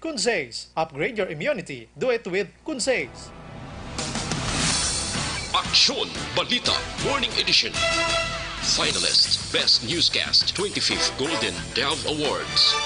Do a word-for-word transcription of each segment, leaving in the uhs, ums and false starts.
Kunsays, upgrade your immunity. Do it with Kunsays. Aksyon Balita Morning Edition. Finalists, Best Newscast, twenty-fifth Golden Dove Awards.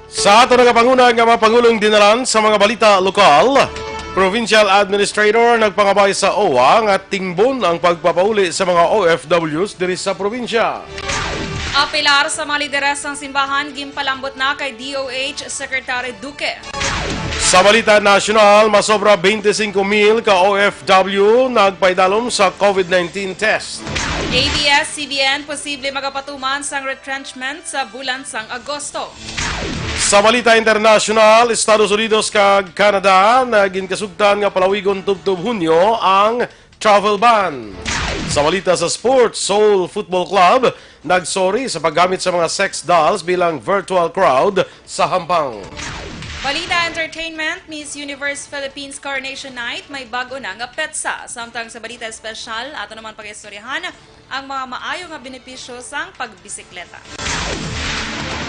Sa ato nagapanguna nga mga pangulong dinalan sa mga balita lokal, Provincial Administrator nagpangabay sa owa nga tingbon ang pagpapauli sa mga O F Ws diri sa probinsya. Apelar sa mga lideres sang simbahan, ginpalambot na kay D O H Secretary Duque. Sa balita nasyonal, masobra twenty-five mil ka O F W nagpaidalom sa COVID nineteen test. A B S C B N posible magapatuman sang retrenchment sa bulan sang Agosto. Sa balita internasyonal, Estados Unidos kag Canada naginkasugtan nga palawigon tubtob Hunyo ang travel ban. Sa balita sa sports, Seoul Football Club nagsorry sa paggamit sa mga sex dolls bilang virtual crowd sa hampang. Balita entertainment, Miss Universe Philippines Coronation Night may bag-o na nga petsa. Samtang sa balita espesyal, ato naman pag-istoryahan ang mga maayo nga benepisyo sang pagbisikleta.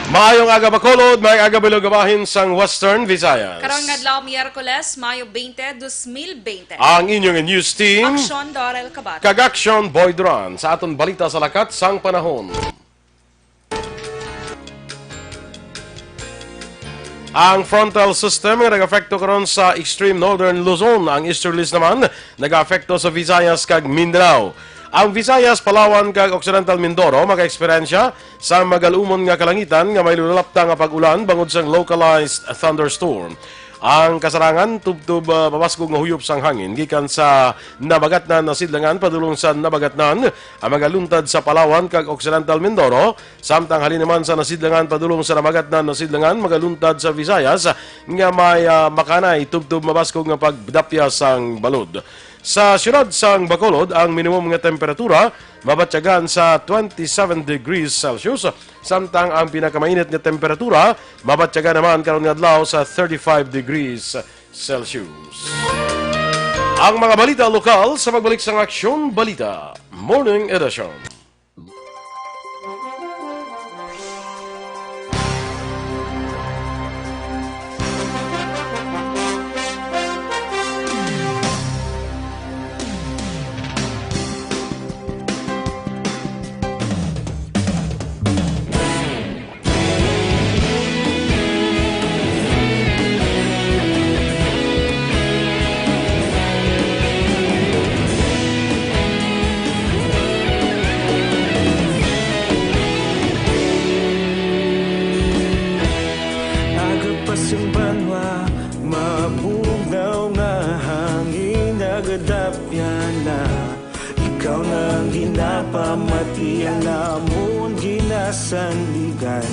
Maayong aga, Bacolod, may aga bilog bahin sang Western Visayas. Karong adlaw, Miyerkules, Mayo twenty, dos mil twenty. Ang inyong news team, Aksyon Dorel Cabate kag Aksyon Boy Duran sa aton balita sa lakat sang panahon. Ang frontal system nga nag-apekto karon sa extreme northern Luzon, ang easterlies naman nag-apekto sa Visayas kag Mindanao. Ang Visayas, Palawan, kag Occidental Mindoro maka-eksperyensya sa magalumon nga kalangitan nga may lulapta nga pag-ulan bangod sang localized thunderstorm. Ang kasarangan tubtob, ah, mabaskog nga huyop sang hangin gikan sa Nabagatnan, Nasidlangan padulong sa Nabagatnan, ang magaluntad sa Palawan kag Occidental Mindoro, samtang halin naman sa Nasidlangan padulong sa Nabagatnan, Nasidlangan magaluntad sa Visayas nga may, ah, makanay tubtob mabaskog nga pagdapya sang balod. Sa siyudad sang Bacolod, ang minimum nga temperatura mabatyagan sa twenty-seven degrees Celsius, samtang ang pinakamainit nga temperatura mabatyagan naman karon nga adlaw sa thirty-five degrees Celsius. Ang mga balita lokal sa pagbalik sang Aksyon Balita Morning Edition. Aga pa sang banwa, mabugnaw nga hangin nagadapya na. Ikaw na ang ginapamati, ang amon ginasandigan.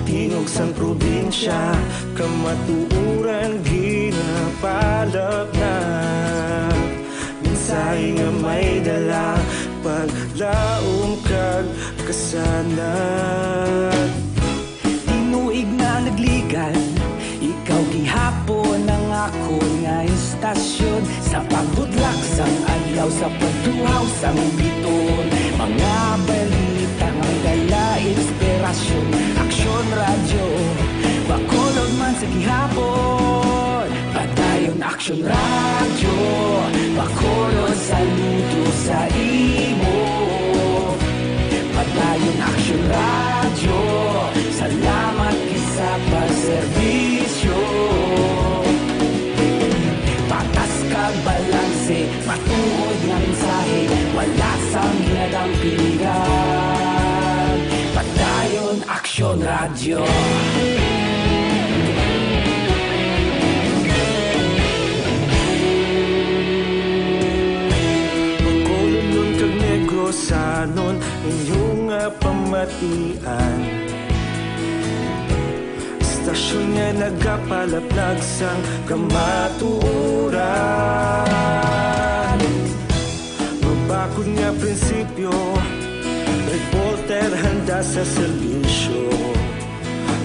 Tingog sang probinsya, kamatuoran ginapalap na. Mensahe nga may dala, paglaom kag kasanag. Tinuig na nagligan, ikaw gihapon ang akon nga istasyon. Sa pagbudlak sang adlaw, sa pagtuhaw sang biton, mga balita nga dala inspirasyon. Aksyon Radyo, Bacolod man sa gihapon. Padayon Aksyon Radyo, Bacolod, saludo sa imo. Padayon Aksyon Radyo, salamat sa pagserbisyo. Patas kag balanse, matuod nga mensahe, wala sang ginadampingan. Padayon Aksyon Radyo. Bacolodnon kag Negrosanon, inyo nga pamatian. Istasyon nga nagapalaplag sang kamatuoran. Mabakod nga prinsipyo, reporter handa sa serbisyo.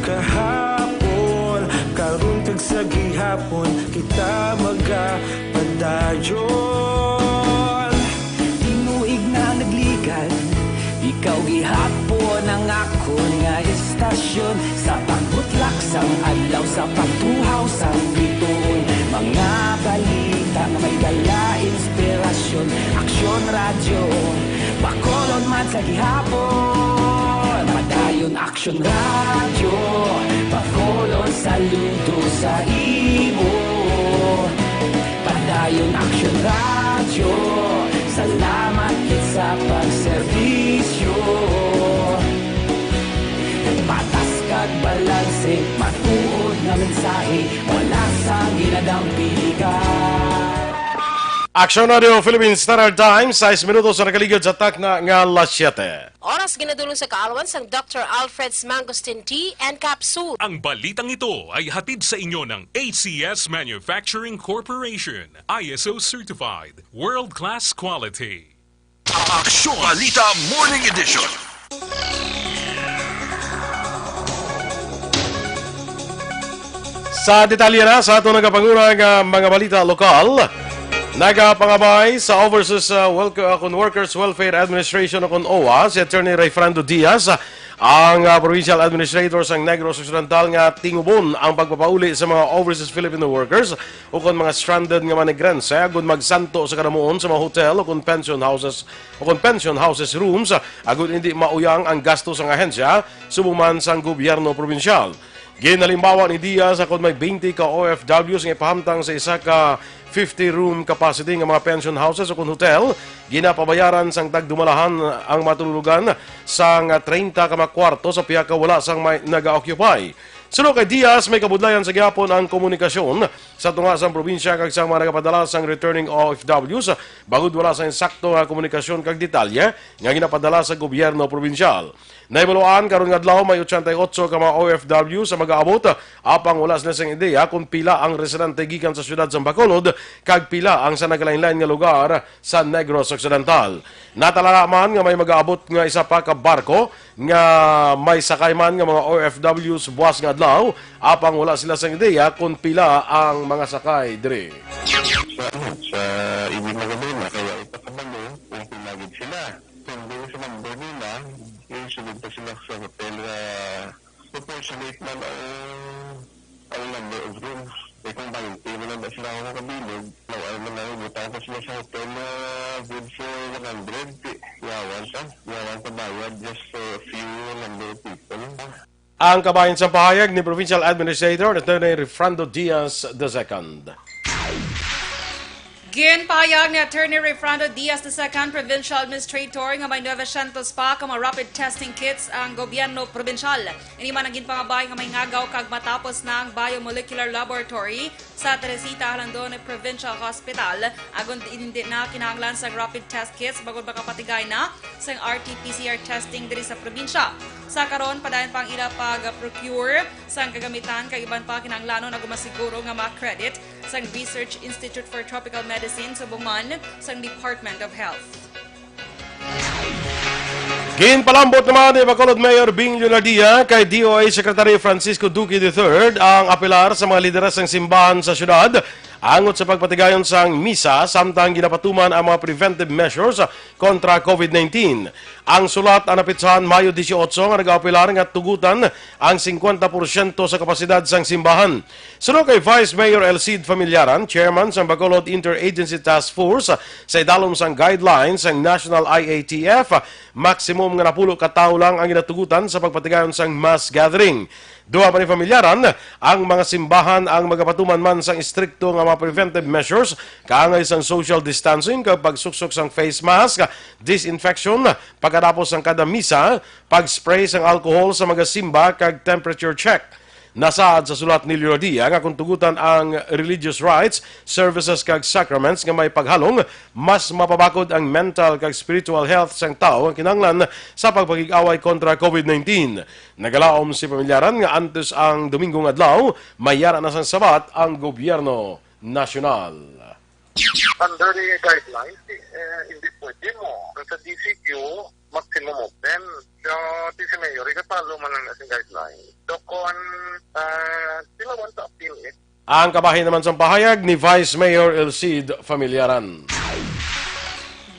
Kahapon, karon kag sa gihapon, kita maga Radyo, tinuig na nagligad. Ikaw gihapon ang akon nga istasyon. Sa pagbutlak sang adlaw, sa pagtuhaw sang bituon, mga balita nga may dala inspirasyon. Aksyon Radyo, Bacolod man sa gihapon. Padayon Aksyon Radyo, Bacolod, saludo sa imo. Padayon Aksyon Radyo, salamat gid sa pagserbisyo. Patas kag balanse, matuod nga mensahe, wala sang ginadampigan. Aksyon Radio Philippine Standard Time, sais minutos na nakaligid sa takna nga alas siyete. Oras ginadulong sa kaalwan sang Doctor Alfred's Mangosteen Tea and Capsule. Ang balitang ito ay hatid sa inyo ng A C S Manufacturing Corporation, I S O certified, world-class quality. Aksyon Balita Morning Edition. Sa detalye na sa aton nagapanguna nga mga balita lokal, nagapangabay sa Overseas, uh, Welca-, uh, kun Workers Welfare Administration o kun OWWA si Attorney Rayfrando Diaz, ang, uh, Provincial Administrator sang Negros Occidental, nga tingubon ang pagpapauli sa mga overseas Filipino workers ukon mga stranded nga manigrense agud magsanto sa kanamuon sa mga hotel ukon pension houses, ukon pension houses rooms, agud hindi mauyang ang gasto sang ahensya subong man sang gobyerno probinsyal. Ginhalimbawa ni Diaz, akon may twenty ka O F Ws nga ipahamtang sa isa ka fifty room capacity nga mga pension houses ukon hotel, ginapabayaran sang tagdumalahan ang matululugan sang treinta ka mga kwarto sa pihak nga wala sang may naga-occupy. Suno kay Diaz, may kabudlayan sa gihapon ang komunikasyon sa tunga sang probinsya kag sa mga nagapadala sang returning O F Ws, bangod wala sang insakto nga komunikasyon kag detalye nga ginapadala sa gobyerno probinsyal. Nahibaluan, karon nga adlaw may ochenta y ocho ka mga O F W sa mag-aabot, apang wala sila sing ideya kon pila ang residente gikan sa siyudad sa Bacolod kag pila ang sa nagkalainlain nga lugar sa Negros Occidental. Natalala man nga may mag-aabot nga isa pa ka barko nga may sakay man nga mga O F W sa buwas nga adlaw, apang wala sila sing ideya kon pila ang mga sakay diri. Sa, ano, sa Ibig Magdalena, kaya ipakabalo kung pila gid sila. Kung doon sa number nila, yung sunod pa sila sa hotel nga proportionate man ang, ang number of rooms. Eh, kung twenty man lang ba sila ako makabilog, now, ano man lang, butang pa sila sa hotel na good for one hundred, yawan sa, yawan sa bayad just for a few number of people. Ang kabahin sa pahayag ni Provincial Administrator Attorney Refrando Diaz the second. Ginpahayag ni Attorney Refrando Diaz the second, Provincial Administrator, nga may novecientos pa ka mga rapid testing kits ang gobyerno probinsyal. Ini man ang ginpangabay nga mahingagaw kag matapos na ang biomolecular laboratory sa Teresita Jalandon Provincial Hospital, agod hindi na kinahanglan sang rapid test kits bangod makapatigay na sang R T P C R testing diri sa probinsya. Sa karon, padayon pa ang ila pag-procure sang kagamitan kag iban pa kinahanglanon agud masiguro nga ma-accredit sang Research Institute for Tropical Medicine subong man sang Department of Health. Ginpalambot naman ni Bacolod Mayor Bing Leonardia kay D O H Secretary Francisco Duque the third ang apelar sa mga lideres sang simbahan sa syudad angot sa pagpatigayon sang misa samtang ginapatuman ang mga preventive measures kontra COVID nineteen. Ang sulat ang napitsahan Mayo dieciocho nga nagaapelar nga tugutan ang singkwenta porsyento sa kapasidad sang simbahan. Suno kay Vice Mayor El Cid Familiaran, chairman sang Bacolod Interagency Task Force, sa idalom sang guidelines sang National I A T F, maximum nga napulo ka tawo lang ang ginatugutan sa pagpatigayon sang mass gathering. Duha pa ni Familiaran, ang mga simbahan ang magapatuman man sang istrikto nga mga preventive measures kaangay sang social distancing kag pagsuksok sang face mask, disinfection, pagkatapos sang kada misa, pag-spray sang alcohol sa mga simba kag temperature check. Nasaad sa sulat ni Leonardia nga kung tugutan ang religious rites, services kag sacraments nga may paghalong, mas mapabakod ang mental kag spiritual health sang tawo nga kinahanglan sa pagpakig-away kontra COVID nineteen. Nagalaom si Familiaran nga antes ang Domingo nga adlaw, may yara na sang sabat ang gobyerno nasyonal. Under the guidelines, eh, hindi pwede mo. Ang sa D C Q, maximum of ten. So, D C Mayor, ikapalo man ang ating guidelines. So, kung, ah, di man sa appeal, eh. Ang kabahin naman sang pahayag ni Vice Mayor Elcid Familiaran.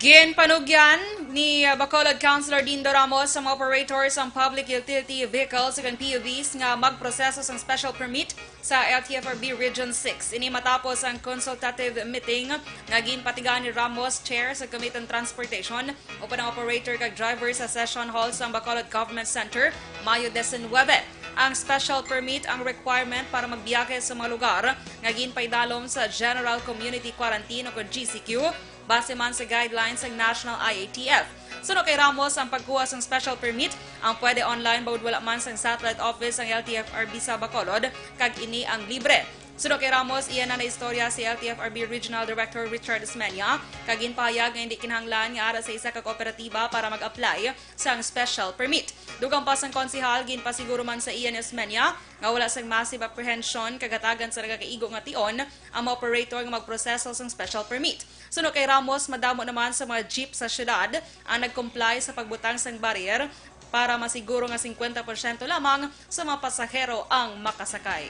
Ginpanugyan ni Bacolod Councilor Dindo Ramos sa mga operator sang public utility vehicles ug P U Vs nga magproseso sang special permit sa L T F R B Region six. Ini matapos ang consultative meeting nga ginpatigayon ni Ramos, chair sa Committee on Transportation, upod ang operator kag driver sa session hall sang Bacolod Government Center, Mayo diecinuebe. Ang special permit ang requirement para magbiyahe sa mga lugar nga ginpaidalom sa General Community Quarantine o G C Q, base man sa guidelines sang National I A T F. Suno kay Ramos, ang pagkuha sang special permit ang pwede online bangod wala man sang satellite office ang L T F R B sa Bacolod, kag ini ang libre. Suno kay Ramos, iya na naistorya si L T F R B Regional Director Richard Esmeña, kag ginpahayag nga hindi kinahanglan nga ara sa isa ka kooperatiba para mag-apply sang special permit. Dugang pa sang konsehal, ginpasiguro man sa iya ni Esmeña nga wala sang massive apprehension kag hatagan sa nagakaigo nga tion ang mga operator nga magproseso sang special permit. Suno kay Ramos, madamo naman sa mga jeep sa syudad ang nag-comply sa pagbutang sang barrier para masiguro nga singkwenta porsyento lamang sa mga pasahero ang makasakay.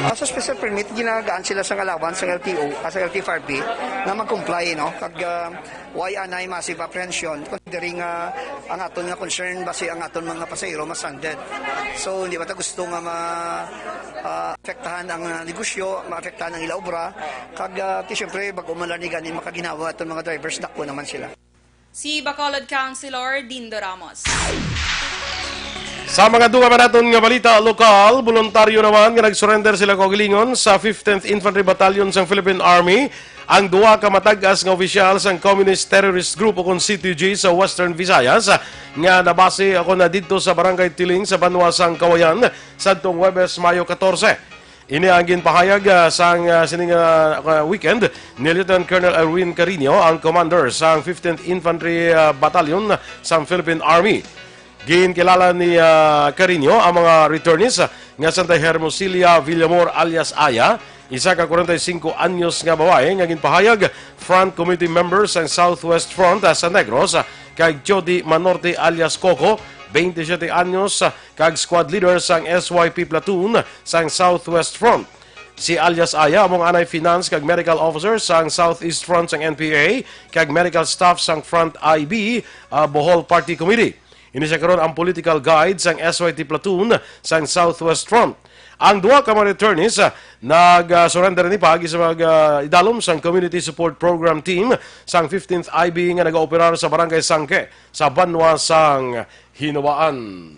Ah, sa special permit, ginagaan sila sa allowance sa L T O, ah, sa L T F R B, nga mag-comply, no? Kag, ah, why anay massive apprehension, considering, ah, ang aton nga concern, basi ang aton mga pasahero mastranded. So, hindi ba ta gusto nga ma-, ah, apektahan ang, ah, negosyo, maapektahan ang ila obra, kag, ah, ti, siyempre, bag-o man lang ni gani makaginhawa aton mga drivers, dako naman sila. Si Bacolod Councilor Dindo Ramos. Sa mga dugang pa naton nga balita lokal, boluntaryo naman nga nag-surrender sila kaugalingon sa fifteenth Infantry Battalion sang Philippine Army ang duha ka matag-as nga opisyal sang Communist Terrorist Group o kon C T G sa Western Visayas nga nabase o kon na didto sa Barangay Tiling sa banwa sang Cauayan sadtong Huwebes, Mayo katorse. Ini ang ginpahayag, ah, sang, ah, sining, ah, ah, weekend ni Lieutenant Colonel Erwin Carino, ang commander sang fifteenth Infantry, ah, Battalion sang Philippine Army. Ginkilala ni, ah, Carino ang mga returnees, ah, nga Santa Hermosilia Villamor alias Aya, isa ka kwarenta y singko anyos nga babayi nga ginpahayag front committee member sang Southwest Front, ah, sa Negros, ah, kag Jody Manorte alias Coco, twenty-seven anyos, ah, kag squad leader sang S Y P platoon sang Southwest Front. Si alias Aya amo ang anay finance kag medical officer sang Southeast Front sang N P A kag medical staff sang Front I B, ah, Bohol Party Committee. Ini sia karon ang political guide sang S Y T platoon sang Southwest Front. Ang duha ka mga returnees, ah, nag, ah, surrender ni pag sa mag, ah, idalom sang Community Support Program Team sang fifteenth I B nga nagaoperar sa Barangay Sangke sa banwa sang Hinoa-an.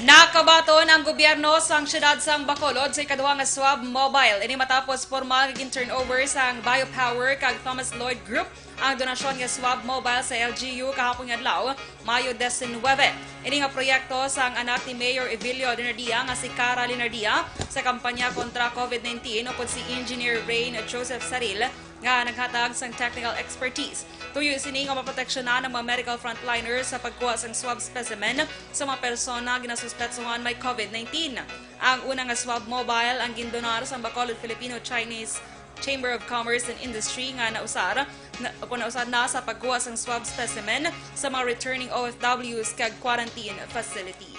Nakabaton ang gobyerno sang siyudad sang Bacolod sa ikaduha nga swab mobile. Ini matapos pormal nga gin-turnover sang Biopower kag Thomas Lloyd Group ang donasyon nga swab mobile sa L G U kahapon nga adlaw, Mayo diecinuebe. Ini nga proyekto sang anak ni Mayor Evilio Linardia nga si Cara Linardia sa kampanya kontra COVID nineteen, upod si Engineer Rain Joseph Saril nga naghatag sang technical expertise. Tuyo sini nga maproteksyonan ang mga medical frontliners sa pagkuha sang swab specimen sa mga persona ginasuspetsuhan may COVID nineteen. Ang una nga swab mobile ang gindonar sang Bacolod Filipino-Chinese Chamber of Commerce and Industry nga nausar na, o nausar na sa pagkuha sang swab specimen sa mga returning O F Ws kag quarantine facility.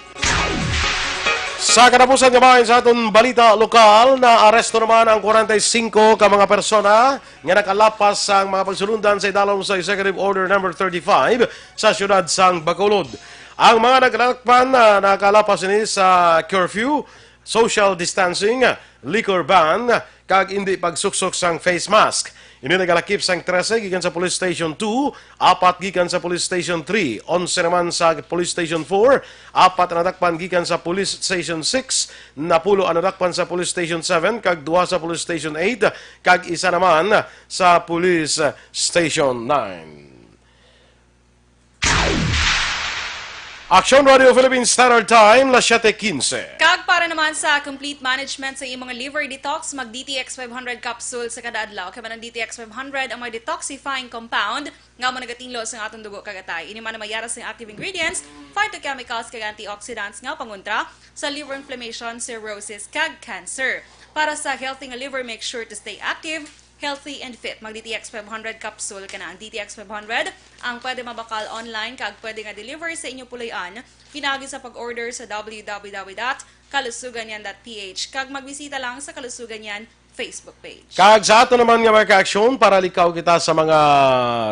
Sa katapusan nga bahin sa aton balita lokal, naaresto naman ang kwarenta y singko ka mga persona nga nakalapas sang mga pagsulundan sa idalom sa Executive Order Number thirty-five sa siyudad sang Bacolod. Ang mga nagdakpan, ah, nakalapas ini sa curfew, social distancing, liquor ban, kag indi pagsuksok sang face mask. Ini nagalakip sang trese gikan sa Police Station two, apat gikan sa Police Station three, onse naman sa Police Station four, apat ang nadakpan gikan sa Police Station six, napulo ang nadakpan sa Police Station seven, kag duha sa Police Station eight, kag isa naman sa Police Station nine. Aksyon Radio Philippine Standard Time, las siete quince. Kag para naman sa complete management sa imong liver detox, mag D T X five hundred capsule sa kada adlaw. Kay man ang D T X five hundred ang may detoxifying compound nga amo nagatinlo sa atong dugo kag atay. Ini man ang may yara sa active ingredients, phytochemicals kag antioxidants nga pangontra sa liver inflammation, cirrhosis, kag cancer. Para sa healthy nga liver, make sure to stay active, healthy and fit. Mag D T X five hundred capsule ka na. Ang D T X five hundred ang pwede mabakal online kag pwede nga deliver sa inyo puloy-an. Pinaagi sa pag-order sa W W W dot kalusugan yan dot P H, kag magbisita lang sa Kalusugan Yan Facebook page. Kag sa ato naman nga mga kaaksyon, para likaw kita sa mga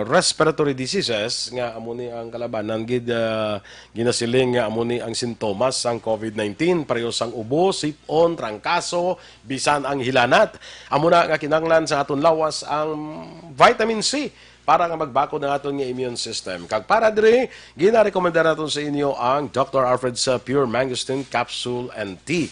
respiratory diseases, nga amo ni ang kalabanan gid, ah, ginasiling nga amo ni ang sintomas sang covid nineteen, pareho sang ubo, sip-on, trangkaso, bisan ang hilanat. Amo na nga kinahanglan sa aton lawas ang vitamin C para nga magbakod ang aton nga immune system. Kag para diri, ginarekomendar naton sa inyo ang Doctor Alfred's, uh, Pure Mangosteen Capsule and Tea.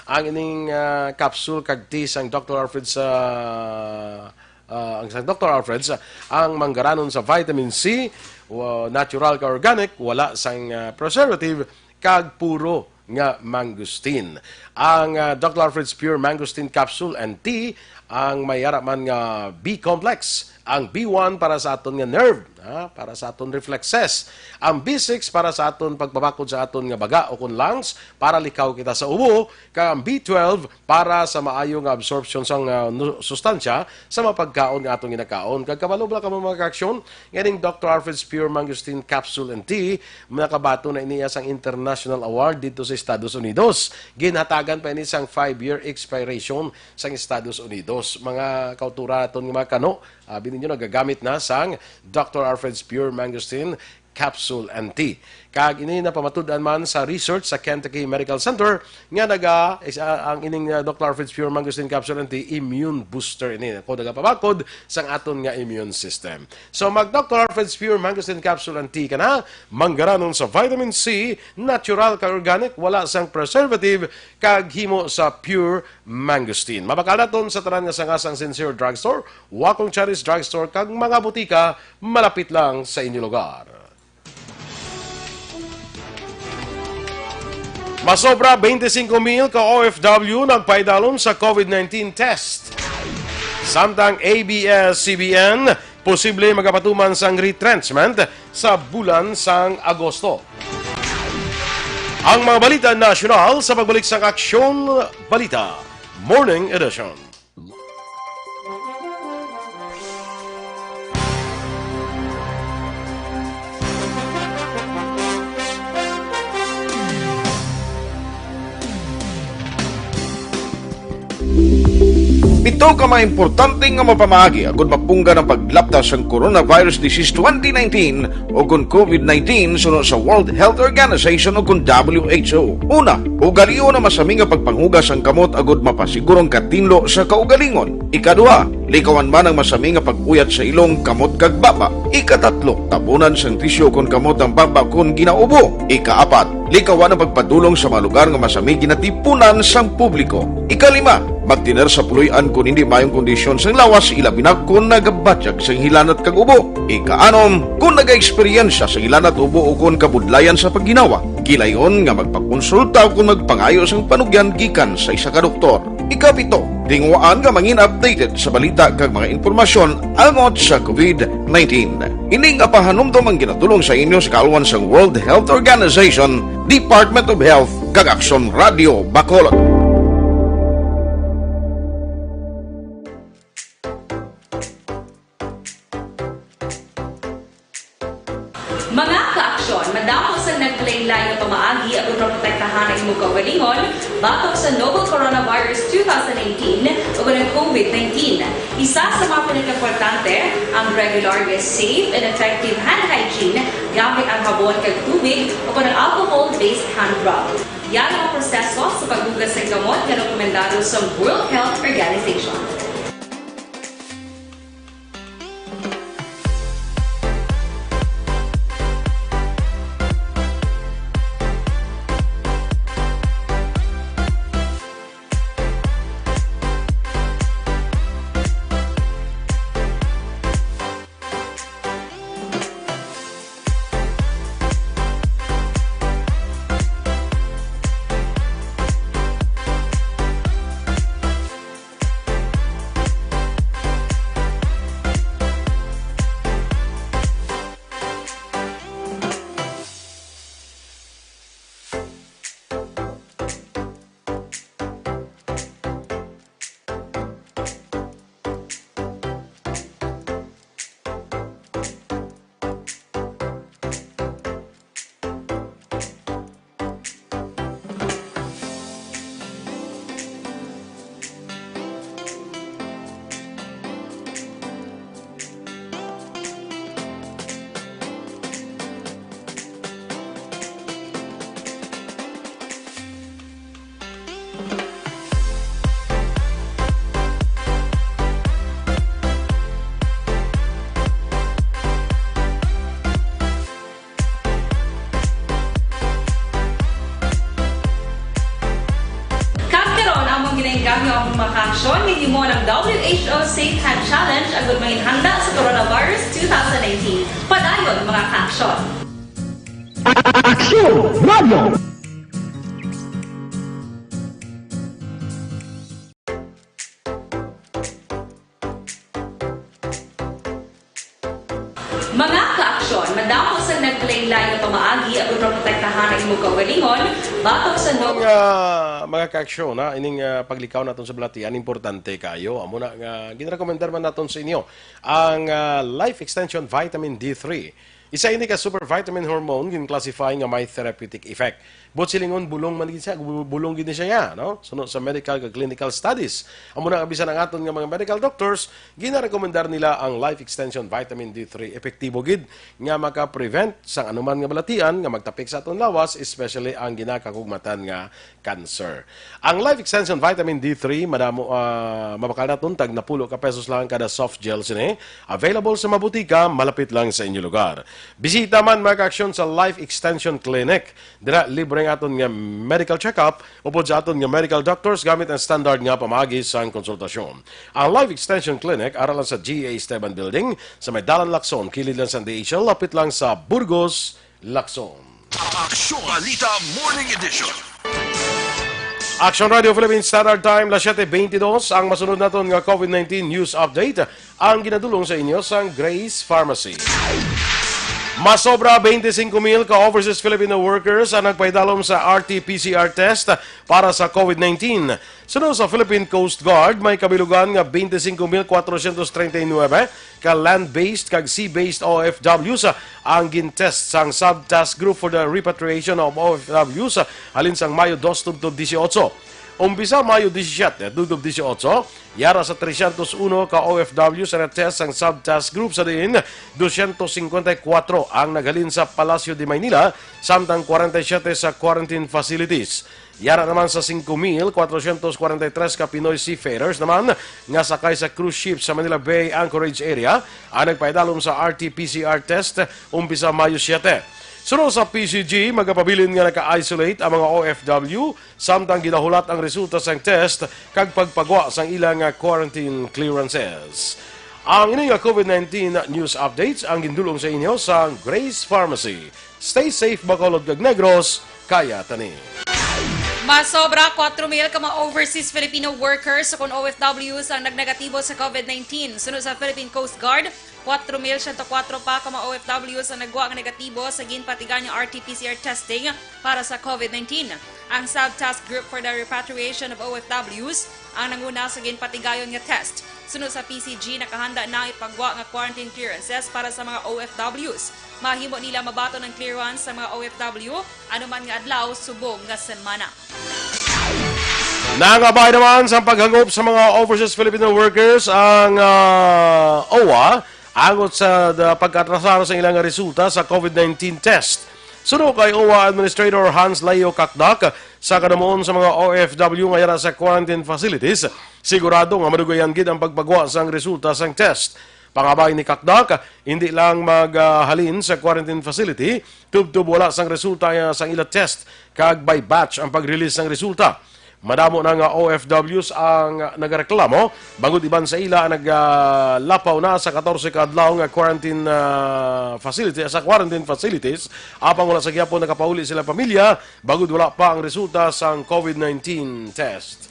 Ang ining, uh, capsule kag tea sang Doctor Alfred's, uh, uh, ang sang Doctor Alfred's, uh, ang manggaranon sa vitamin C, uh, natural ka organic, wala sang, uh, preservative, kag puro nga mangosteen. Ang, ah, Doctor Alfred's Pure Mangosteen Capsule and Tea, ang may ara man nga B complex, ang B one para sa aton nga nerve, ha, para sa aton reflexes, ang B six para sa aton pagpabakod sa aton nga baga o kon lungs, para likaw kita sa ubo, kag ang B twelve para sa maayo nga absorption sang, ah, nu-, sustansya sa mga pagkaon nga atong ginakaon. Kag kabalo bala kamo, mga kaaksyon, nga ning Doctor Alfred's Pure Mangosteen Capsule and Tea, nakabaton na ini sang international award dito sa Estados Unidos. Ginhatagan pa ini sang five-year expiration sang Estados Unidos. Mga kauturan naton nga mga kano, abi ninyo, nagagamit na sang Doctor Alfred's Pure Mangosteen Capsule and Tea. Kag ini napamatud-an man sa research sa Kentucky Medical Center nga naga-, is, ah, ang ining, ah, Doctor Alfred's Pure Mangosteen Capsule and Tea immune booster ini. Kung nagapabakod sang aton nga immune system. So, mag Doctor Alfred's Pure Mangosteen Capsule and Tea ka na, manggaranon sa vitamin C, natural kag organic, wala sang preservative, kag himo sa pure mangosteen. Mabakal naton sa tanan nga sanga sang Sincere Drugstore, Wakong Cherries Drugstore, kag mga butika malapit lang sa inyo lugar. Masobra twenty-five mil ka O F W nagpaidalom sa covid nineteen test. Samtang A B S C B N posible magapatuman sang retrenchment sa bulan sang Agosto. Ang mga balita nasyonal sa pagbalik sang Aksyon Balita Morning Edition. Pito ka mga importante nga mapamaagi agud mapunggan ang paglapta sang coronavirus disease twenty nineteen o kon covid nineteen suno sa World Health Organization o kon W H O. Una, ugalion ang masami nga pagpanghugas sang kamot agud mapasiguro ang katinlo sa kaugalingon. Ikaduha, likawan man ang masami nga pag-uyat sa ilong, kamot, kag baba. Ikatatlo, tabunan sang tisyu kon kamot ang baba kon ginaubo. Ikaapat, likawan ang pagpadulong sa mga lugar nga masami ginatipunan sang publiko. Ikalima, magtener sa puloy-an kon hindi maayong kondisyon sang lawas, ilabi na kon nagabatyag sang hilanat kag ubo. Ikaanom, kon nagaeksperyensya sang hilanat, ubo, o kon kabudlayan sa pagginawa, gilayon nga magpakonsulta o kon magpangayo sang panugyan gikan sa isa ka doktor. Ikapito, tinguhaan nga mangin updated sa balita kag mga impormasyon angot sa covid nineteen. Ini nga pahanumdom ang ginatulong sa inyo sa kaalwan sang World Health Organization, Department of Health, kag Aksyon Radio Bacolod. Mga kaaksyon, madamo sang naglain-lain nga pamaagi aron maprotektahan ang imong kaugalingon batok sa novel coronavirus two thousand eighteen o kon ang covid nineteen. Isa sa mga pinakaimportante ang regular nga safe and effective hand hygiene gamit ang habon kag tubig o kon ang alcohol-based hand rub. Yari ang proseso sa paghugas sang kamot nga rekomendado sa World Health Organization. W H O Safe Hand Challenge agud manginhanda sa Coronavirus two thousand nineteen. Padayon, mga ka-aksyon! Aksyon Radio! Mga ka-aksyon, madamo sa naglain-lain nga pamaagi aron maprotektahan ang imong kaugalingon batok sa no- Mga, mga ka-aksyon, ha, ining, ah, paglikaw naton sa balatian, importante kaayo. Amo na nga ginarekomendar man naton sa inyo ang, ah, Life Extension Vitamin D three. Isa ini ka super vitamin hormone gin-classify nga may therapeutic effect. Buot silingon, bulong man gid siya, bu-, bulong gid ni siya, ya, no? Suno sa medical kag clinical studies. Amo na nga bisan ang aton nga mga medical doctors, ginarekomendar nila ang Life Extension Vitamin D three. Epektibo gid nga maka-prevent sang anuman nga balatian nga magtapik sa aton lawas, especially ang ginakakugmatan nga cancer. Ang Life Extension Vitamin D three, madamo, ah, mabakal naton, tag napulo ka pesos lang kada soft gel sini. Available sa mga butika malapit lang sa inyo lugar. Bisita man, mga ka-aksyon, sa Life Extension Clinic. Dira, libre ang aton nga medical check-up upod sa aton nga medical doctors gamit ang standard nga pamaagi sang konsultasyon. Ang Life Extension Clinic ara lang sa G A Esteban Building, sa may Dalan Lacson, kilid lang sa D H L, lapit lang sa Burgos, Lacson. Aksyon Balita Morning Edition. Action Radio Philippine Standard Time, las siete veintidós. Ang masunod naton nga COVID nineteen news update ang ginadulong sa inyo sang Grace Pharmacy. Masobra twenty-five mil ka overseas Filipino workers ang nagpaidalom sa R T P C R test para sa COVID nineteen. Suno sa Philippine Coast Guard, may kabilugan nga twenty-five mil cuatrocientos treinta y nueve ka land-based kag sea-based O F Ws ang gin-test sang Subtask Group for the Repatriation of O F Ws halin sang Mayo dos tubtob dieciocho. Umpisa Mayo disisiete tubtob dieciocho, yara sa trescientos uno ka O F Ws ang na-test sang Subtask Group, sa diin doscientos cincuenta y cuatro ang naghalin sa Palacio de Maynila, samtang kwarenta y siyete sa quarantine facilities. Yara naman sa cinco mil cuatrocientos cuarenta y tres ka Pinoy seafarers naman nga sakay sa cruise ship sa Manila Bay Anchorage area ang nagpaidalom sa R T P C R test umpisa Mayo siete. Suno sa P C G, magapabilin nga naka-isolate ang mga O F W samtang ginahulat ang resulta sang test kag pagpagwa sang ila nga quarantine clearances. Ang ini nga COVID nineteen news updates ang gindulong sa inyo sa Grace Pharmacy. Stay safe, Bacolod kag Negros, kaya tani. Masobra kuwatro mil ka mga overseas Filipino workers ukon O F Ws ang nagnegatibo sa COVID nineteen. Suno sa Philippine Coast Guard, kuwatro mil siyento kuwatro pa ka mga O F Ws ang nagwa nga negatibo sa ginpatigan nga R T P C R testing para sa COVID nineteen. Ang Subtask Group for the Repatriation of O F Ws ang nanguna sa ginpatigayon nga test. Suno sa P C G, nakahanda na ang ipagwa nga quarantine clearances para sa mga O F Ws. Mahimo nila mabaton ang clearance sa mga O F W anuman nga adlaw subong nga semana. Nangabay naman sa paghangop sa mga overseas Filipino workers ang, ah, O W A angot sa da-, pagkaatrasar sa ilang resulta sa COVID nineteen test. Suno kay O W A Administrator Hans Leo Cacdac, sa kadamuon sa mga O F W nga yara sa quarantine facilities, sigurado nga madugayan gid ang pagpagwa sang resulta sang test. Pangabay ni Cacdac, hindi lang maghalin sa quarantine facility tubtob wala sang resulta, ah, sang ila test, kag by batch ang pag-release sang resulta. Madamo na nga O F Ws ang nagareklamo, bangod iban sa ila nagalapaw na sa katorse ka adlaw nga quarantine, ah, facility, sa quarantine facilities, apang wala sa gihapon nakapauli sila pamilya, bangod wala pa ang resulta sang COVID nineteen test.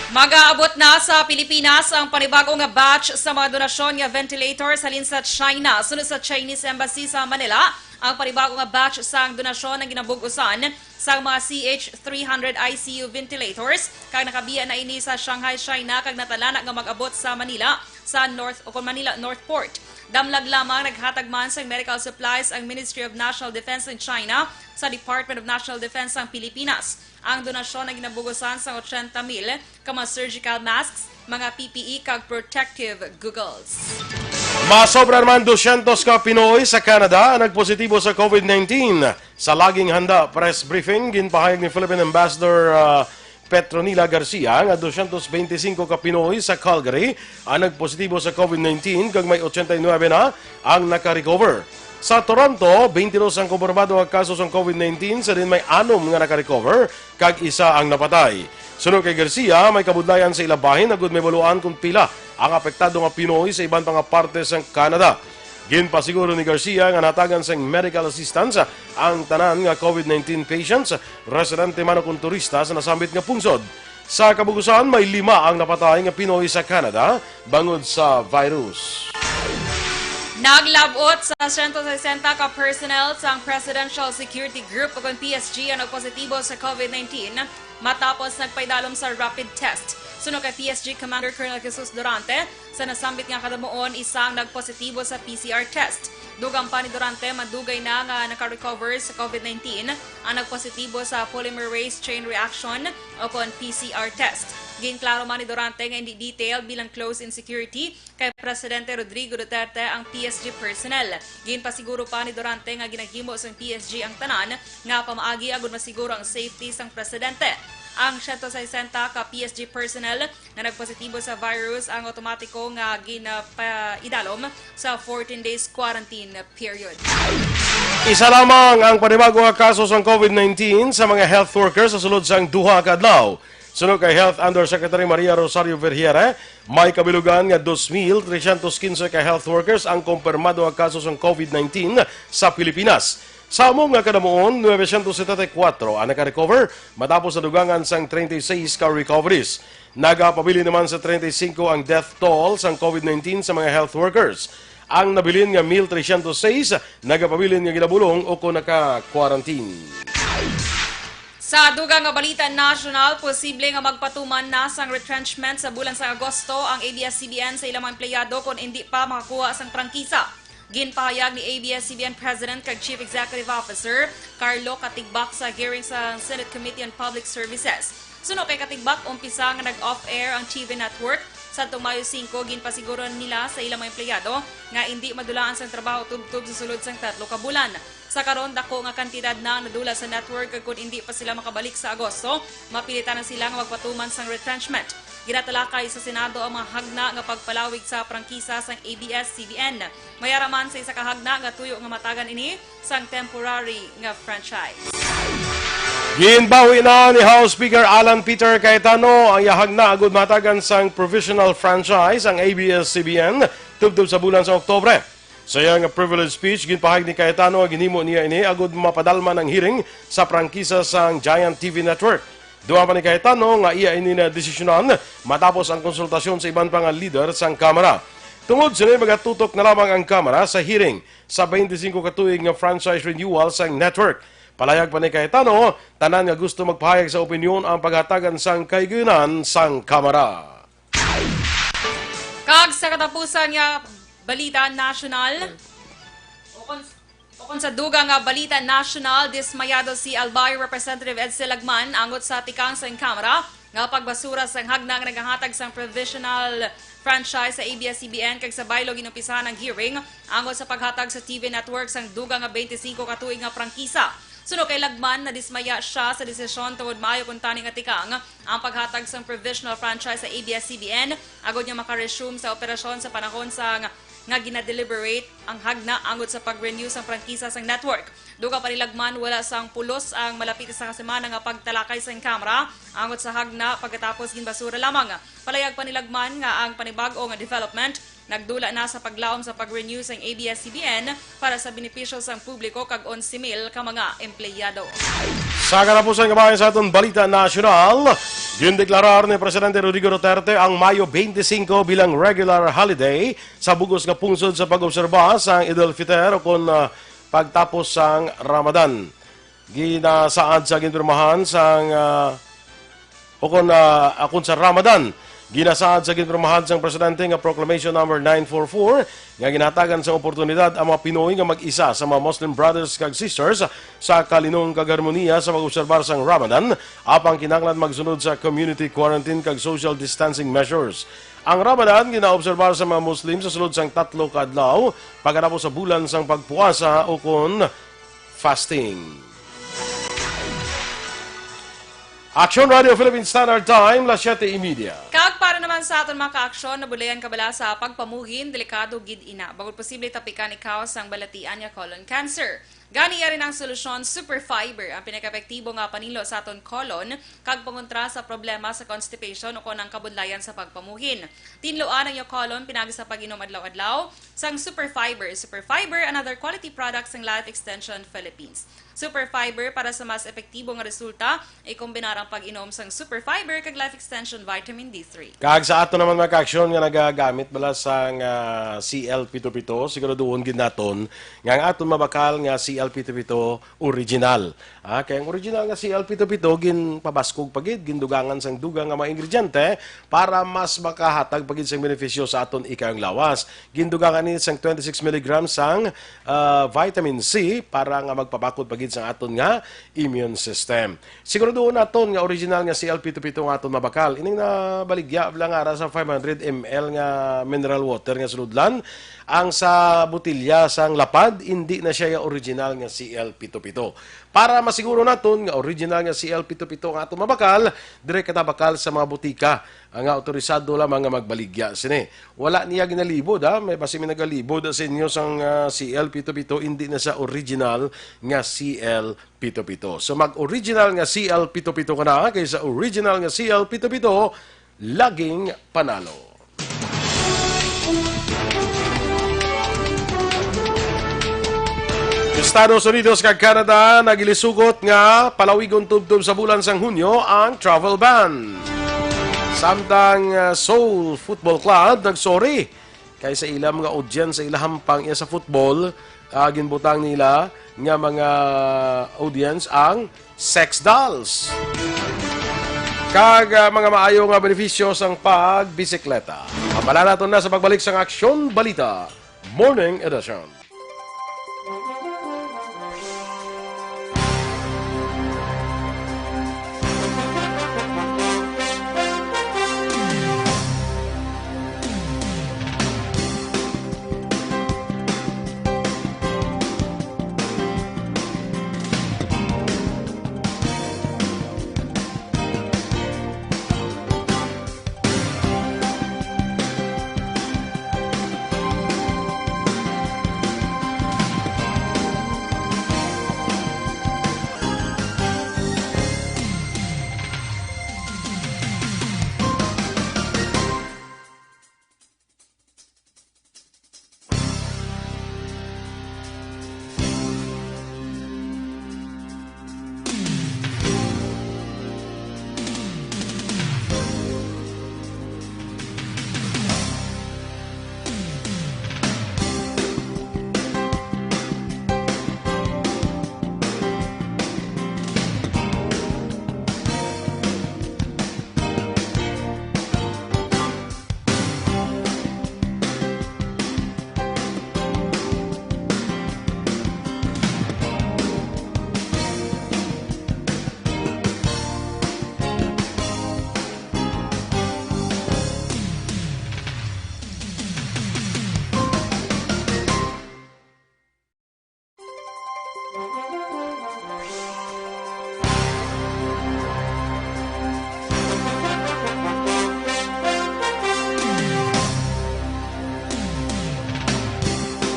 Magaabot na sa Pilipinas ang panibago nga batch sa mga donasyon nga ventilators halin sa China. Suno sa Chinese Embassy sa Manila, ang panibago nga batch sang donasyon ang ginabug-usan sang mga C H three hundred I C U ventilators, kag nakabiya na ini sa Shanghai, China, kag natalana nga mag-abot sa Manila, sa North, o kon Manila North Port. Damlag lamang naghatag man sang medical supplies ang Ministry of National Defense in China sa Department of National Defense sang Pilipinas. Ang donasyon ang ginabugusan sang ochenta mil ka mga surgical masks, mga P P E, kag protective goggles. Masobra naman dosyentos ka Pinoy sa Canada ang nagpositibo sa COVID nineteen. Sa Laging Handa press briefing, ginpahayag ni Philippine Ambassador, ah, Petronila Garcia nga dosyentos beintisinko ka Pinoy sa Calgary ang nagpositibo sa COVID nineteen, kag may ochenta y nuebe na ang naka-recover. Sa Toronto, beintidos ang kumpirmado nga kaso sang COVID nineteen, sa diin may anom nga naka-recover kag isa ang napatay. Suno kay Garcia, may kabudlayan sa ila bahin agud may baluan kon pila ang apektado nga Pinoy sa iban pa nga parte sang Canada. Ginpasiguro ni Garcia nga nahatagan sang medical assistance ang tanan nga COVID nineteen patients, residente man o kon turista sa nasambit nga pungsod. Sa kabugusan, may lima ang napatay nga Pinoy sa Canada bangod sa virus. Naglab-ot sa sento sesenta ka personnel sang Presidential Security Group o kon P S G ang nagpositibo sa COVID nineteen matapos nagpaidalom sa rapid test. Suno kay P S G Commander Colonel Jesus Durante, sa nasambit nga kadamuon, isa ang nagpositibo sa P C R test. Dugang pa ni Durante, madugay na nga naka-recover sa COVID nineteen ang nagpositibo sa polymerase chain reaction o kon P C R test. Ginklaro man ni Durante nga hindi detailed bilang close in security kay Presidente Rodrigo Duterte ang P S G personnel. Ginpasiguro pa ni Durante nga ginaghimo sang P S G ang tanan nga pamaagi agud masiguro ang safety sang presidente. Ang sento sesenta ka P S G personnel nga nagpositibo sa virus ang automatiko nga ginapaidalom sa fourteen days quarantine period. Isa lamang ang panibago nga kaso sang COVID nineteen sa mga health workers sa sulod sang duha ka adlaw. Suno kay Health Undersecretary Maria Rosario Vergeire, may kabilugan nga dos mil tresyentos kinse ka health workers ang kumpirmado nga kaso sang COVID nineteen sa Pilipinas. Sa amo nga kadamuon, nuebe syentos setenta y kuwatro ang naka-recover matapos sa dugangan sang treinta y seis ka recoveries. Nagapabilin naman sa treinta y singko ang death toll sang COVID nineteen sa mga health workers. Ang nabilin nga mil tresyentos seis nagapabilin nga ginabulong o kon naka-quarantine. Sa dugang nga balita nasyonal, posible nga magpatuman na sang retrenchment sa bulan sa Agosto ang A B S C B N sa ilang mga empleyado kon indi pa makakuha sang prangkisa. Ginpahayag ni A B S C B N President kag Chief Executive Officer Carlo Katigbak sa hearing sa Senate Committee on Public Services. Suno kay Katigbak, umpisa nga nag-off-air ang T V network sadtong Mayo singko, ginpasiguro nila sa ilang mga empleyado nga indi madulaan sang trabaho tubtob sa sulod sang tatlo ka bulan. Sa karon, dako nga kantidad na ang nadula sa network, kag kon indi pa sila makabalik sa Agosto, mapilitan na sila nga magpatuman sang retrenchment. Ginatalakay sa Senado ang mga hagna nga pagpalawig sa prangkisa sang A B S C B N. May ara man sa isa ka hagna nga tuyo nga matagan ini sang temporary nga franchise. Ginbawi na ni House Speaker Alan Peter Cayetano ang iya hagna agud matagan sang provisional franchise ang A B S C B N tubtob sa bulan sa Oktubre. Sa iya nga privilege speech, ginpahayag ni Cayetano nga ginhimo niya ini agud mapadalman ang hearing sa prangkisa sang Giant T V Network. Dugang pa ni Cayetano nga iya ini nadesisyonan matapos ang konsultasyon sa iban pa nga lider sang Kamara. Tungod sini, magatutok na lamang ang Kamara sa hearing sa twenty-five ka tuig nga franchise renewal sang network. Palayag pa ni Cayetano, tanan nga gusto magpahayag sa opinyon ang paghatagan sang kahigayunan sang Kamara. Kag sa katapusan nga balita nasyonal, ukon, ukon sa dugang nga balita nasyonal, dismayado si Albay Representative Edsel Lagman angot sa tikang sang Kamara nga pagbasura sang hagna nga nagahatag sang provisional franchise sa A B S C B N, kag sa baylo ginumpisahan ang hearing angot sa paghatag sa T V network sang dugang nga twenty-five ka tuig nga prangkisa. Suno kay Lagman, nadismaya sia sa desisyon tungod maayo kuntani nga tikang ang paghatag sang provisional franchise sa A B S C B N, agod nga maka-resume sa operasyon sa panahon sang nga gina-deliberate ang hagna angot sa pag-renew sang prangkisa sang network. Dugang pa ni Lagman, wala sang pulos ang malapit isa ka semana nga pagtalakay sang Kamara angot sa hagna, pagkatapos ginbasura lamang. Palayag pa ni Lagman nga ang panibag-o nga development nagdula na sa paglaom sa pag-renew sang A B S C B N para sa benepisyo sang publiko kag onse mil ka mga empleyado. Sa katapusan nga bahin sa aton balita nasyonal, gindeklarar ni Presidente Rodrigo Duterte ang Mayo twenty-five bilang regular holiday sa bug-os nga pungsod sa pag-obserba sang Eid al-Fitr o kon, ah, pagtapos sang Ramadan. Ginasaad sa ginpirmahan sang, ah, o kon, ah, akon sa Ramadan. Ginasaad sa ginpirmahan sang presidente nga Proclamation Number nine four four nga ginahatagan sang oportunidad ang mga Pinoy nga mag-isa sa mga Muslim brothers kag sisters sa kalinong kag harmonia sa pag-obserbar sang Ramadan, apang kinahanglan magsunod sa community quarantine kag social distancing measures. Ang Ramadan ginaobserbar sa mga Muslim sa sulod sang tatlo ka adlaw pagkatapos sa bulan sang pagpuasa o kon fasting. Action Radio Philippine Standard Time, las siete y media. Kag para naman sa aton mga ka-aksyon, nabudlayan ka bala sa pagpamuhin, delikado gid ina. Bangod posible tapikan ikaw sang balatian nga colon cancer. Gani, yari na ang solusyon, Super Fiber, ang pinakaepektibo nga panilo sa aton colon kag pangontra sa problema sa constipation o kon ang kabudlayan sa pagpamuhin. Tinluan ang iyong colon pinagi sa pag-inom adlaw-adlaw sang Super Fiber. Super Fiber, another quality product sang Life Extension Philippines. Super Fiber, para sa mas epektibo nga resulta, ikombinar ang pag-inom sang Super Fiber kag Life Extension Vitamin D three. Kag sa ato naman, mga kaaksyon, nga nagagamit bala sang, ah, C L pito pito, siguraduhon gid naton nga ang aton mabakal nga C L pito pito original. Ah, kay ang original nga C L pito pito ginpabaskog pa gid, gindugangan sang dugang nga mga ingrediente para mas makahatag pa gid sang benepisyo sa aton ikaayong lawas. Gindugangan ini sang twenty-six milligrams sang, ah, vitamin C para nga magpabakod pa gid sang aton nga immune system. Siguraduhon naton nga original nga C L pito pito nga aton mabakal. Ining nabaligya lang ara sa five hundred M L nga mineral water nga sulodlan, ang sa botelya sang lapad, indi na siya original nga C L pito pito. Para masiguro naton nga original nga C L pito pito nga aton mabakal, dire ka tabakal sa mga butika nga autorisado lamang nga magbaligya sini. Wala niya ginalibod, ha? May basi may nagalibod sa inyo sang, ah, C L pito pito, indi na sa original nga C L pito pito. So, mag-original nga C L pito pito ka na kaysa original nga C L pito pito, laging panalo. Estados Unidos kag Canada nagilisugot nga palawigon tubtob sa bulan sang Hunyo ang travel ban. Samtang, ah, Seoul Football Club nagsorry kay sa ila mga audience sa ila hampang iya sa football, ah, ginbutang nila nga mga audience ang sex dolls. Kag, ah, mga maayo nga benepisyo sang pagbisikleta. Abala naton na sa pagbalik sang Aksyon Balita Morning Edition.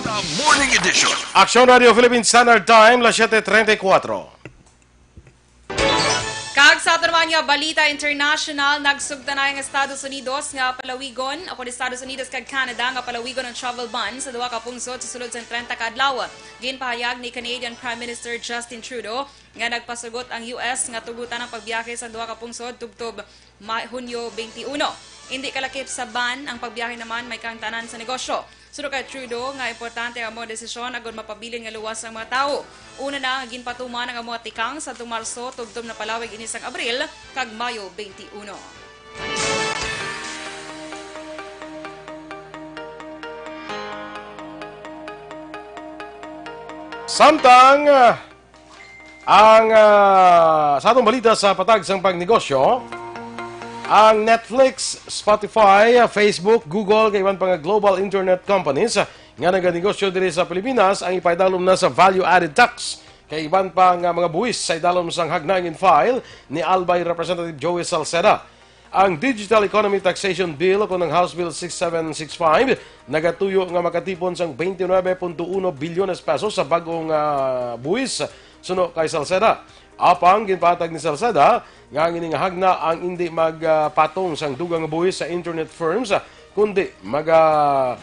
The Morning Edition. Aksyon Radio Philippine Standard Time, las siete treinta y cuatro. Kag sa aton naman nga balita international, nagsugtanay ang Estados Unidos nga palawigon, o kon Estados Unidos kag Canada nga palawigon ang travel ban sa duha ka pungsod sa sulod sang treinta ka adlaw. Ginpahayag ni Canadian Prime Minister Justin Trudeau nga nagpasugot ang U S nga tugutan ang pagbiyahe sa duha ka pungsod tubtob Ma-, Hunyo twenty-one. Indi kalakip sa ban ang pagbiyahe naman, may kahangtanan sa negosyo. Suno kay Trudeau nga importante ang amo desisyon agud mapabilin nga luwas ang mga tawo. Una na nga ginpatuman ang amo tikang sa Marso, tubtob napalawig ini sang Abril kag Mayo twenty-one. Samtang, ah, ang, ah, sa atong balita sa patag sang pagnegosyo, ang Netflix, Spotify, Facebook, Google, kag iban pa nga global internet companies nga naganegosyo diri sa Pilipinas ang ipaidalom na sa value-added tax kag iban pa nga mga buwis sa idalom sang hagnangin file ni Albay Representative Joey Salceda. Ang Digital Economy Taxation Bill, o ang House Bill six seven six five, nagatuyo nga makatipon sang twenty-nine point one bilyones pesos sa bag-ong, ah, buhis suno kay Salceda. Apang ginpatag ni Salceda nga ang ining hagna ang indi magpatong sang dugang nga buhis sa internet firms, kundi maga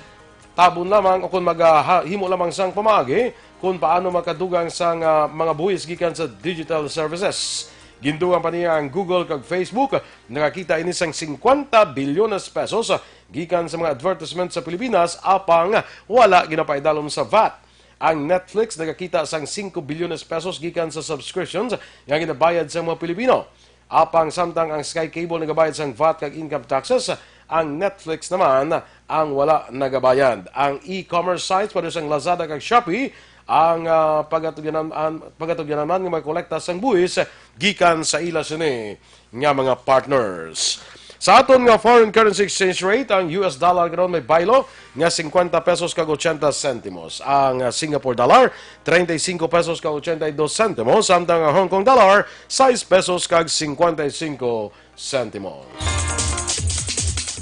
tabon lamang o kon maga-, ha-, himo lamang sang pamaagi kon paano makadugang sang, ah, mga buhis gikan sa digital services. Gindugang pa niya ang Google kag Facebook. Nakakita ini sang singkwenta bilyones pesos gikan sa mga advertisement sa Pilipinas, apang wala ginapaidalom sa vat. Ang Netflix nagakita sang singko bilyones pesos gikan sa subscriptions nga ginabayad sa mga Pilipino. Apang samtang ang Sky Cable nagabayad sang vat kag income taxes, ang Netflix naman ang wala nagabayad. Ang e-commerce sites, pareho sang Lazada kag Shopee, ang, ah, pagatugyanan-, an-, pagatugyanan man nga magkolekta sang buhis gikan sa ila sini nga mga partners. Sa aton nga foreign currency exchange rate, ang U S dollar karon may baylo nga singkwenta pesos kag ochenta sentimos. Ang, ah, Singapore dollar, treinta y cinco pesos kag ochenta y dos sentimos, samtang ang Hong Kong dollar, sais pesos kag singkwenta y cinco sentimos.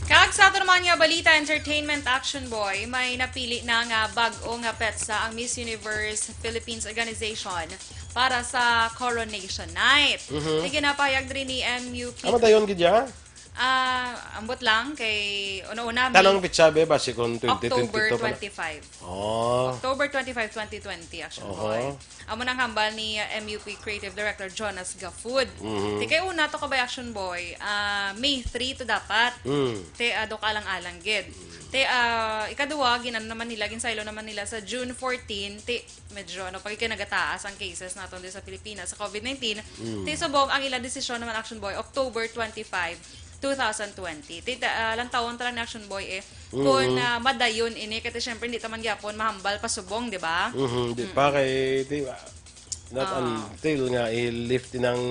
Kag sa ato naman nga balita, entertainment, Action Boy, may napili na nga bag-o nga petsa ang Miss Universe Philippines Organization para sa Coronation Night. Mhm. Sige na, pahayag diri ni M U P. Ano dayon gid ya? Ah, ambot lang kay una-una, May Tanang petsa, be, basi kung twenty twenty-two October pa na. twenty-five. Oh. October twenty-five, twenty twenty, Action Oho. Boy. Amo nang hambal ni, uh, M U P Creative Director Jonas Gafud. Mhm. Te, kay una to ka ba, Action Boy, ah, May three to dapat. Mm. Te, ah, do ka alang-alang gid. Te, ah, ikaduha, ginan naman nila, ginsaylo naman nila sa June fourteen. Te, medyo, ano, pag ikay nagataas ang cases naton diri sa Pilipinas sa covid nineteen. Mm. Te, subong ang ilang desisyon naman, Action Boy, October twenty-five, two thousand twenty. Te, ta-, ah, lantawon ta lang ni Action Boy, eh. Kung, Mm. ah, madayon ini, kasi syempre, hindi ta man gyapon mahambal pasubong, di ba? Mhm, di pa kay, di ba? Not Ah. until nga i-lift ng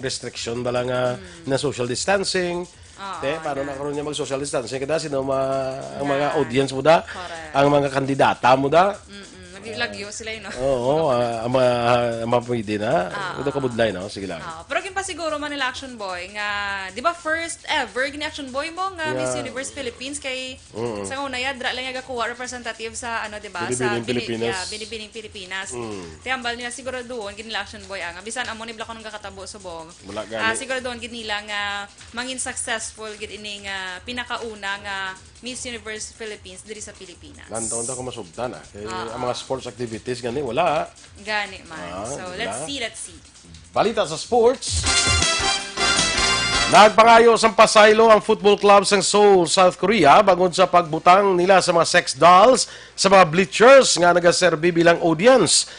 restriction bala nga Mm. na social distancing. Ah, Te, ah, paano na. na karon nga mag-social distancing? Kada sino ma-, ang mga Na. audience mo da? Correct. Ang mga kandidata mo da? Mm-mm. Nagilagyo sila, eh, no? Oo, ah, ang mga, ang mga pwede na. Ah, Ito ah. kabudlay, no? Sige lang. Ah, pero ginpasiguro man nila, Action Boy, nga, di ba, first ever gini, Action Boy, mo nga Miss Yeah. Universe Philippines kay Mm. Sa una, yadra lang nga gakuha representative sa, ano, di ba, sa Binibining Bini-, Pilipinas. yeah, Binibining Pilipinas. Mm. Te, hambal nila siguro doon, gid nila, Action Boy, ah, nga bisan amo ni Black nung kakatabo subong. Wala Ah, gani. siguro doon, gid nila nga mangin successful, gid ini nga pinakauna nga Miss Universe Philippines diri sa Pilipinas. Lantaw ta kung masugtan, ah. Kay Ah, ang mga ah. sports activities gani, wala. Gani man. Ah, So, di let's ba? see, let's see. Balita sa sports. Nagpangayo sang pasaylo ang football club sang Seoul, South Korea, bangod sa pagbutang nila sa mga sex dolls sa mga bleachers nga nagaserbi bilang audience.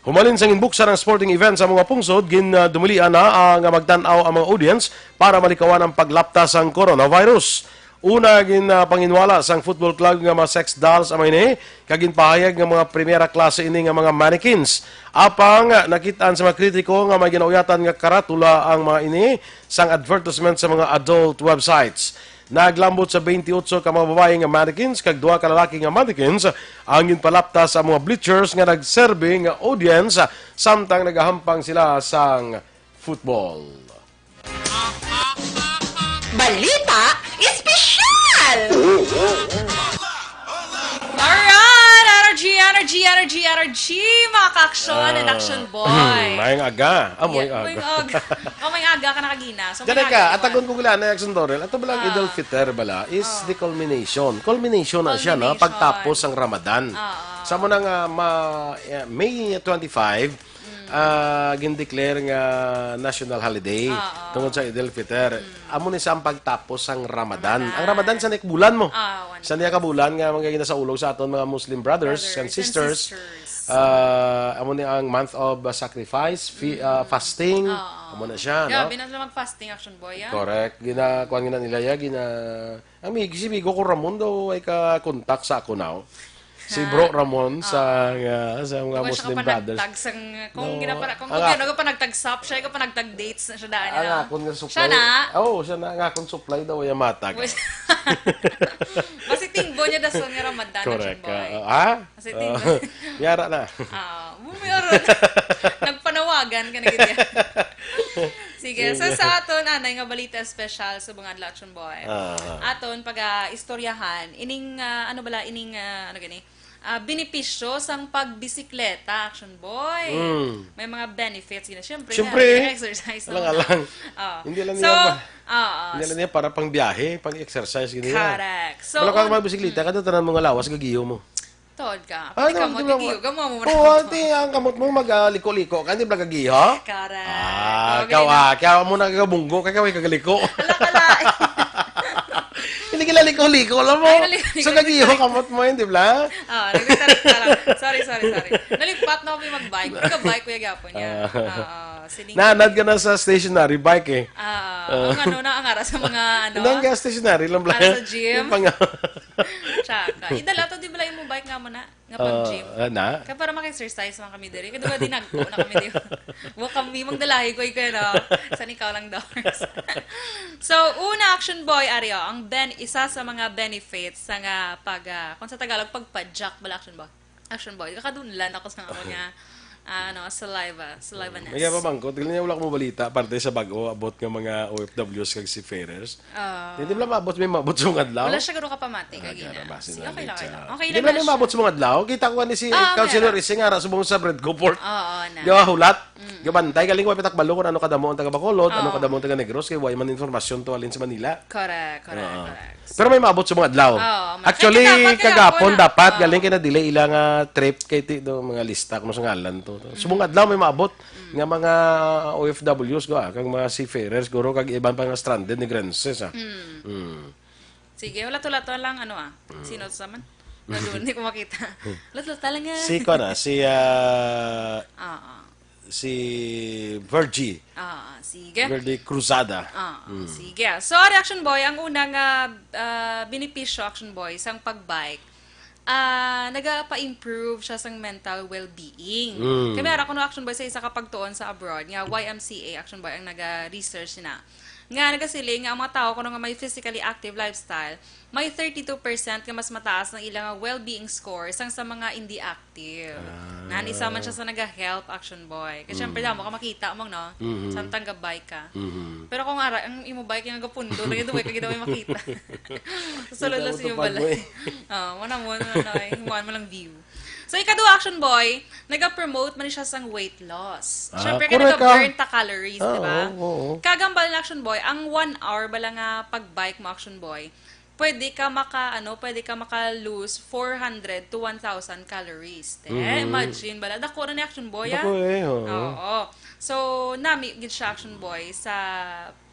Humalin sang ginbuksan ang sporting event sa mga pungsod, gin, ah, dumilian na ang magtan-aw ang mga audience para malikawan ang paglapta sang coronavirus. Una, gin, ah, panginwala sang football club nga mga sex dolls ang mga ini, kag ginpahayag nga mga primera klase ini nga mga mannequins. Apang, ah, nakit-an sa mga kritiko nga may ginauyatan nga karatula ang mga ini sang advertisement sa mga adult websites. Naglambot sa twenty-eight ka mga babayi nga mannequins kag duha ka lalaki nga mannequins ang ginpalapta sa mga bleachers nga nagserbi nga audience, ah, samtang nagahampang sila sang football. Balita Espesyal! Alright! Energy, energy, energy, energy, mga ka-action and Ah. action boy. Mayong aga. Ah, Yeah, mayong aga. mayong aga. Oh, mayong aga ka na kagina. So, Diyan mayong ka, aga, atagon ko gila na action, Dorel. Ato bala ang Ah. Eid al-Fitr bala is Oh. the culmination. Culmination na siya, no? Culmination. Pagtapos ang Ramadan. Ah, ah. Sa mo na nga ma-, eh, May twenty-five, Mm. ah, gindeclare nga national holiday Oo. tungod sa Eid al-Fitr. Mm. Amo ni sa ang pagtapos sang Ramadan. Ramadan. Ang Ramadan sa nek bulan mo. Ah, one Sa niya ka bulan nga mga ginasaulog sa aton mga Muslim brothers Brothers and and sisters. sisters. Ah, amo ni ang month of, ah, sacrifice, fi-, ah, Mm. fasting. Oo. Amo na siya, Grabe no? na sila mag-fasting, action boy, ah. Correct. Gina-, kuwan gina nila ya, gina-, Ang mi-, si Migo ko Ramon daw ay ka-contact sa ako now. Si Ha? Bro Ramon sa, Ah. nga, sa mga Kung siya Muslim ka brothers. panagtag sang, kung No. gina-, para, kung Ang gobyerno ka panagtag sap, siya ka panagtag dates na siya daan Ang niya. akon nga Siya supply. na? Oo, siya na. Ang akon supply daw, ay matag. Basi tingbo niya dason nga Ramadan, Correct. Action Boy. Ah, ha? Basi tingbo. Ah, yara na. Ah, mo meron. Nagpanawagan ka na gid. Sige, so Sige. sa aton anay nga balita espesyal sa mga adlaw, Action Boy. Ah. Aton pag-istoryahan ining, ah, ano bala, ining, ah, ano gani? Ah, benepisyo sang pagbisikleta, Action Boy. Mm. May mga benefits gina. Siyempre, Siyempre, nga, exercise naman. Alang-alang. Oh. Hindi lang So, niya pa-, oo. hindi lang niya para pang biyahe, pang exercise gini niya. Correct. So, Wala ka un- magbisikleta, kada tanan mga lawas, gagiyo mo. Tuod ka. Ah, Di ka no, mo, di ba? Tigiyo ka mo, mo Oo, na. ate, ang kamot mo mag-aliko-liko ka, hindi ba gagiho? Correct. Ah, Okay ikaw, na. ah, kaya mo nagkabunggo, kaya kaway kagaliko. Hala, hala. Hindi kila liko-liko, alam mo? Ay, naliko-liko. So, gagiho kamot mo yun, di ba? Oh, nagkita-, lang. Sorry, sorry, sorry. Nalipat na kami mag-bike. Ika-bike, kuya, gapon niya. Ah. Oo, sining- Nanad ka na sa stationary bike, eh. Ah, Ah. ang ano na, ang ara sa mga, ano? Hindi, ang stationary lang, bla. Ara sa gym? Yung pang- Tsaka, idala to, di ba, yung mo bike nga mo na? Nga pag-gym. Ah, ah, na? Kaya para maka-exercise man kami diri. Kaya diba, dinagko na kami diri. Wa kami, mang dalahi ko, ikaw, no? San ikaw lang, Dors. So, una, Action Boy, ari, oh, ang ben-, isa sa mga benefits sa nga pag, ah, kung sa Tagalog, pagpadyak, bala, Action Boy. Action Boy, kakadunlan ako sa ako niya, ah, ano, saliva, saliva nest. May pamangkot, dili niya wala ko mabalita, parte sa bag-o, abot nga mga O F Ws kag seafarers. Ah. Hindi bala maabot, may maabot sa mga adlaw. Wala siya guro kapamati, Ah, kagina. Gara, basin Sige, na okay lang, late okay sa lang. Okay Di lang ba na may siya. maabot sa mga adlaw? Kita ko ani si Ah, okay Councilor lang. Ising ara subong sa Bread Coport. Oo, na. Di ba hulat? Mm. Gabantay, galing wa pitak balo kung ano kadamo ang taga Bacolod, ano Oo. kadamo ang taga Negros, kay wa man informasyon to alin sa Manila. Correct, correct, Oo. correct. Pero may maabot sa mga adlaw. Oo, ma-, Actually, kaya dapat kagapon, kagapon na. dapat, Oo. galing kay na-delay ilang, ah, trip kay ti-, do, mga lista kung sa ngalan to. Subong Mm. adlaw may maabot Mm. nga mga O F Ws ko, ah, kag mga seafarers, guro, kag iban pa nga stranded ni Grenses, ah. Mm. Mm. Sige, hulat-hulat lang, ano, ah. Mm. Sino sa man? Nalun, hindi ko makita. Hulat-hulat lang, ah. Si, kuwan, ah, si, ah, Oo. si Virgie. Oo, sige. Virgie Cruzada. Oo, Mm. sige. So, ari, Action Boy, ang unang, ah, ah, benepisyo, Action Boy, sang pag-bike, ah, nagapa-improve siya sang mental well-being. Mm. Kami ara kuno, Action Boy, sa isa ka pagtuon sa abroad, nga Y M C A, Action Boy, ang naga-research na. Nga nagasiling nga ang mga tawo kuno nga may physically active lifestyle, may thirty-two percent nga mas mataas ang ila nga well-being score sang sa mga hindi active. Ah. Nan isa man siya sa naga-help, Action Boy. Kay syempre, Mm. damo ka makita mo, no? Mhm. Samtang ga-bike ka. Mhm. Pero kung ara, ang imo bike nga gapundo, lagi duway ka gid may makita. Sulod Kita lang mo sa iyong tupad mo balay. eh. Oh, wala mo, no, no, eh, himuan mo lang view. So, ikaduha, Action Boy, naga-promote man siya sang weight loss. Ah, Syempre, ka correct ka. naga-burn ta calories, Ah, di ba? oo, oo. Kag hambal na, Action Boy, ang one hour bala nga pag-bike mo, Action Boy, pwede ka maka, ano, pwede ka maka-lose four hundred to one thousand calories. Te, Mhm. imagine bala. Dako na ni, Action Boy, ah. Dako eh, oo. Oo. So, nami gid siya, Action Boy, sa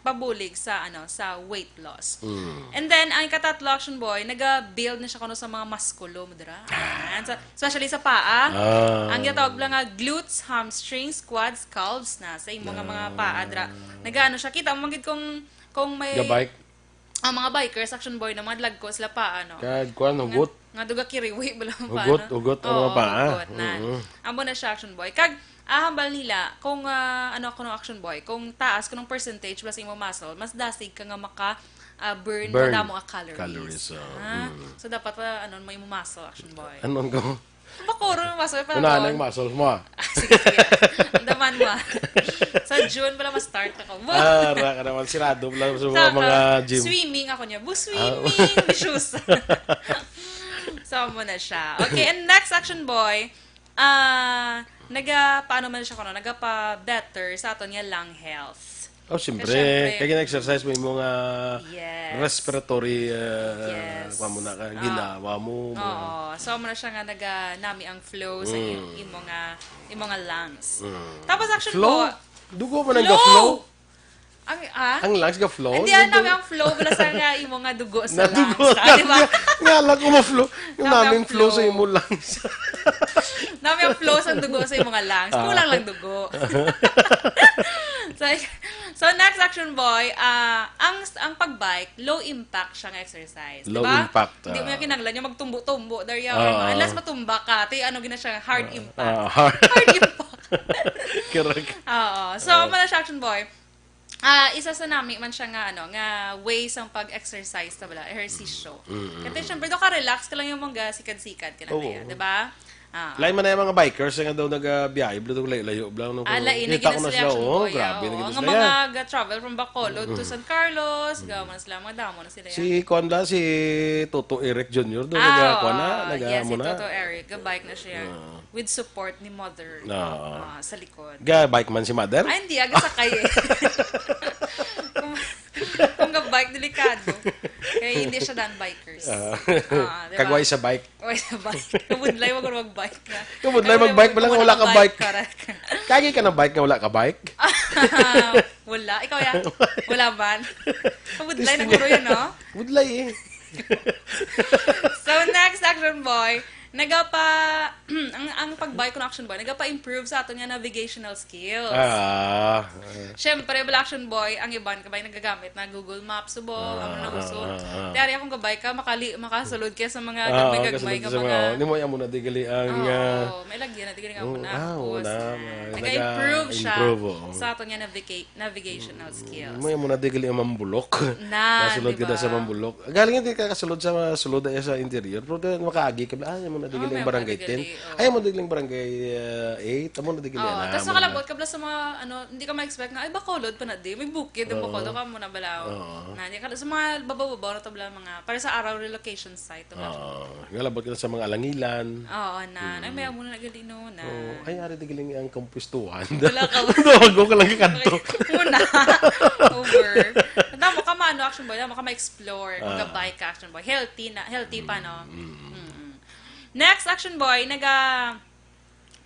pabulig sa, ano, sa weight loss. Mm. And then, ang ikatatlo, Action Boy, naga-build na siya kuno sa mga muskulo mo dira. Ah. Sa, especially sa paa. Ah. Ang ginatawag lang nga glutes, hamstrings, quads, calves na sa imo nga mga paa dira. Ah. Nagaano siya, kita mo man gid kung, kung may Ga-bike? ang mga bikers, Action Boy, na mga dagko sila paa, no? Kag kuwan, Nga hugot. Nga duga kiriwi, bala ang Hugot, paa, no? hugot ang mga Oo, paa. hugot na. Mm. Amo na siya, Action Boy. Kag, ah, hambal nila, kung, ah, ano, kuno, Action Boy, kung taas kunong percentage bala sa imo muscle, mas dasig ka nga maka, ah, burn Burn. madamo nga calories. Calories, so, Ah, mm. so dapat pa, ano, mo imo muscle, Action Boy. Ano ang go? Bakuro ng muscle, Unahan parang ang muscles mo, ah. Ah, sige, sige. Andaman mo, ah. Sa June pala, ma-start ako. Ara ka naman, sirado pala sa mga, Saka, mga gym. swimming ako niya. Bu, Ah. swimming, bisyosa. So, amo na siya. Okay, and next, Action Boy, ah, naga, paano man siya kuno? Nagapa-better sa aton nga lung health. Oh, siyempre. Kaya siyempre. Kaya gina-exercise mo yung mga Yes. respiratory, ah, Yes. kuwan mo na ka, Ah. ginawa mo, mga Oo. So, amo na siya nga naga, nami ang flow sa Mm. im-, imo nga, imo nga lungs. Mm. Tapos, Action Flow? Boy, Dugo man ang Flow! ga-flow? Ang, ah? Ang lungs ga-flow? Hindi, Ang ano, dugo? ang flow, wala sa nga imo nga dugo sa Nadugo lungs. Ah, ka. di ba? Nga lang kung ma-flow. Yung Nami naming ang flow sa flow. imo lungs. Nami ang flow sa dugo sa imo nga lungs. Ah. Kulang lang dugo. So, so, next, Action Boy, ah, ang, ang pag-bike, low impact siya nga exercise, di Low ba? impact, Hindi mo ah. yung kinahanglan yung magtumbo-tumbo, there you are. Ah. Unless matumba ka, ti, ano, gina siya, hard Ah, impact. ah, hard. Hard impact. Correct. Oo. So, Ah. amo na siya, Action Boy. Ah, isa sa nami man siya nga, ano, nga way sang pag-exercise ta bala, ehersisyo. Mm, mm, Kasi, mm. syempre, do ka relax ka lang yung mga sikad-sikad ka lang Oo. na yan, di ba? Ah. Lain man na yung mga bikers nga daw nagabiyahe, bro, layo-layo, bro, no? Ah, lain na Kita ko gina na sila, sila, action oh, boy, grabe ah, na oo. Gina Nga sila mga yan. ga-travel from Bacolod to Mm. San Carlos, Mm. gama na sila, mga damo na sila yan. Si kuwan ba, si Toto Eric Junior, daw Ah, naga-, kuwan na, oo. naga-, Yes, si muna. Toto Eric, ga-bike na siya Ah. with support ni mother, Oo. ah, sa likod. Ga-bike man si mother? Ay, hindi, aga sakay eh. Kung, kung ga-bike, delikado. Kaya hindi siya daan bikers. Ah. Ah, di ba? Kagway sa bike. Oy, sa bike. Kabudlay, wag ka mag-bike na. Kabudlay, Ay, mag-bike, wag wala ka wala ka mag-bike. bike, correct. Kagi ka ng bike nga wala ka bike? Wala. Ikaw, ya? Wala man. Kabudlay na Testing. guro yan, no? Budlay eh. So, next, Action Boy, nagapa-, ang, ang pag-bike ko na, Action Boy, nagapa-improve sa aton nga navigational skills. Ah, ah. Siyempre, bala, Action Boy, ang iban kabay nagagamit na Google Maps, subong, Ah, ano na ah, uso. ah, ah. Kaya rin akong kabay ka, makali-, makasulod kaya sa mga Ah, gagmay-gagmay kasulod nga sa mga, mga oh, nimo, yan mo na di gali ang, Oo, ah, may lagyan na di gali nga oh, muna. ah, oo Tapos, na, ah, mga nag-improve siya nag-improve, oo. sa aton nga naviga-, navigational skills. Mo, yan mo na di gali ang mambulok. Na, Nasulod di ka na sa ba? mambulok. Galing hindi ka kasulod sa mga sulod ay sa interior, pero di makaagi ka, ah, yan mo na di Oo, gali may ang barangay mga ten. gali, oo. Ay, yan mo na di gali ang barangay, ah, eight. Yan mo na di gali Oo, na, tas yan mo na. nakalabot ka pala sa mga, ano, hindi ka ma-expect nga, ay, Bacolod pa na di. May bukid ang Oo. Bacolod, ka mo na balaw. Oo. Na, hindi ka, sa mga babaw-babaw na to bala, mga, para sa araw relocation site, to bala. Oo. Ngalabot ka na sa mga alangilan. Oo, na. Mm. Ay, may amo na gali, no, na. Oo. Ay, ari di galing ang kampustuhan. Wala ka ba? Dawago ka lang ka kanto. Okay. Muna. Over. Tama ka, mano, action boy. Tama ka, ma-explore. Kung Ah. ga-bike ka, action boy. Healthy na. Healthy pa, no? Mm, mm. Mm-mm. Next, action boy, naga-,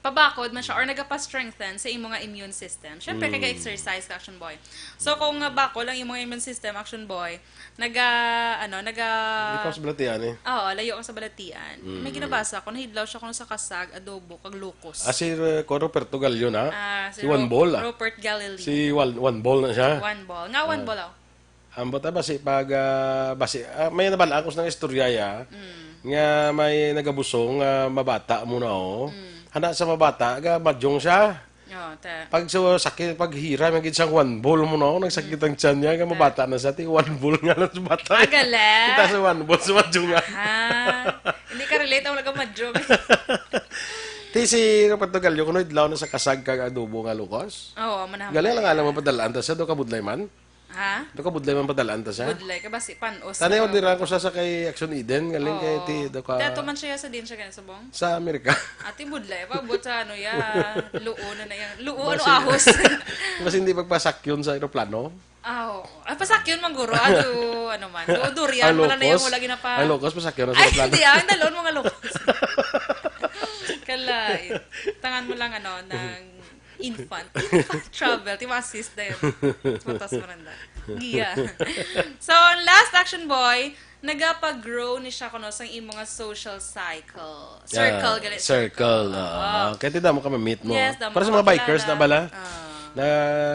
pabakod man siya or nagapa-strengthen sa imo nga immune system. Syempre, kay Mm. ga-exercise ka, action boy. So, kung, uh, bakol ang imong immune system, action boy, naga-, ano, naga- Di pa sa balatian eh. Oo, layo ka sa balatian. May Mm. ginabasa ko, nahidlaw siya kuno sa kasag, adobo, kag locos. Ah, si, uh, Kuya Roberto Gallo na? Ah, si Si One Ro-, Ball, ah. Robert Galileo. Si One, One Ball na siya? One Ball. Nga One Ah. Ball, oh. Ambot, ah, basi pag, ah, basi, ah, may nabal-an ko sa istorya ya, Mm. nga may nagabusong nga mabata mo na, oh. Mm. Hana sa mabata, ga madyong siya. Oh, ta- Pag sa sakit, pag hira, may gid siyang One Ball mo na, oh. Nagsakit Mm. ang tiyan niya, nga Ta- mabata na siya, ti One Ball nga lang sa bata. Ah, galing. Kita sa One Ball, sa madyong nga. Ah, hindi ka relate, ang wala ka madyong. Ti si Roberto Gallo, kuno idlaw na sa kasag kag adobo nga locos. Oo, manahan Galing pa lang yan. alam mo, padalaan ta siya, do kabudlay man. Ha? Ito ka budlay man padalaan ta siya. Budlay ka ba si panos? Tanay, ano? Orderan ko siya sa kay Action Eden, galing kay Oo. ti, do ka Teto man siya sa din siya kaya subong? Sa Amerika. Ati budlay pa, buot sa ano ya, luo na na yan. Luo, ano, Basi, ahos? Basi hindi pagpasakyon sa eroplano? Ah, oo. Ah, pasakyon man guro. Ado, ano man. Do, durian, Ang wala na yung locos? wala ginapa- Ang locos, pasakyon na sa Ay, eroplano. hindi, ah, ang dalon, mga locos. Kalain. Tangan mo lang, ano, ng Infant. Infant travel. Ti ma-assist na yun. Matas mo nanda. Giya. So, ang last action boy, nagapag-grow ni siya kuno sa imo nga social cycle. Circle, Yeah, gali, circle, circle. oo. Oo. Kaya ti damo ka ma-meet mo. Yes, damo Para sa ka mga bikers na makilala. bala, Ah. na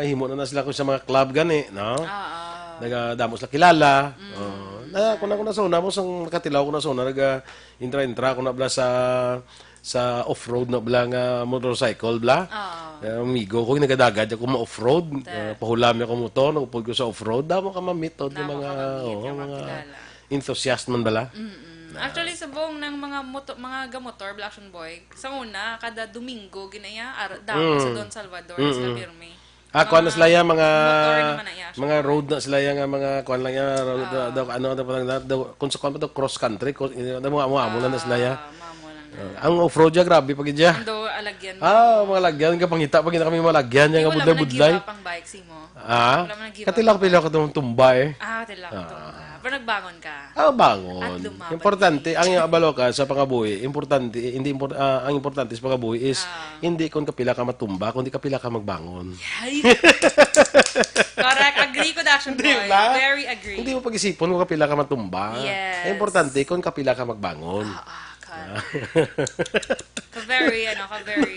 himo na na sila kung sa mga club gani, no? Oo. Nagadamo sila kilala. Mm. Oo. Na, kung ako na sa una, mo sang nakatilaw ko na sa una, naga-intra-intra ko na bala sa sa off-road na bala nga motorcycle bala. Oo. Eh, amigo ko, nagadagad ako ma-off-road. Ta- Eh, pahulam niya ko motor, nagupod ko sa off-road. Damo ka mamit, oh, di Damo mga, ka mamit, oo, ka mga makilala. enthusiast man bala. Mm-mm. Ah. Actually, subong ng mga moto-, mga gamotor, bala, action boy, sa una, kada Domingo, ginaya, ar-, damo Mm. sa Don Salvador, Mm-mm. sa Pirmi. Ah, kuwan na Mga sila ya, mga, motor naman na ya, mga sure. road na sila ya, nga mga kuwan lang ya, road, Ah. daw, daw, ano, daw, daw, daw, kung sa kuwan pa daw, cross country, kung, ano, mga, mga amo lang na sila ya. Ah, mamo lang na. Ah, ang off-road ya, grabe pa gid ya. Ando, alagyan mo. Ah, mga lagyan, kapangita pa gid na kami mga lagyan ya, Di, nga wala man budlay-budlay. nag-give up ang bike, si mo? Ah? Wala man nag-give up Katila ang ko pila bike. ko itong tumba eh. Ah, katila ko Ah. tumba. Pero nagbangon ka. Ah, bangon. At lumaban Importante, ka. ang abalo ka sa pangabuhi, importante, hindi impor-, ah, ang importante sa pangabuhi is Ah. hindi kung kapila ka matumba, kundi kapila ka magbangon. Ay. Correct. Agree ko, Action Di Boy. ba? Very agree. Hindi mo pag-isipon kung kapila ka matumba. Yes. Ang importante kung kapila ka magbangon. Ah, ah, correct. Ka-very, ano, ka-very.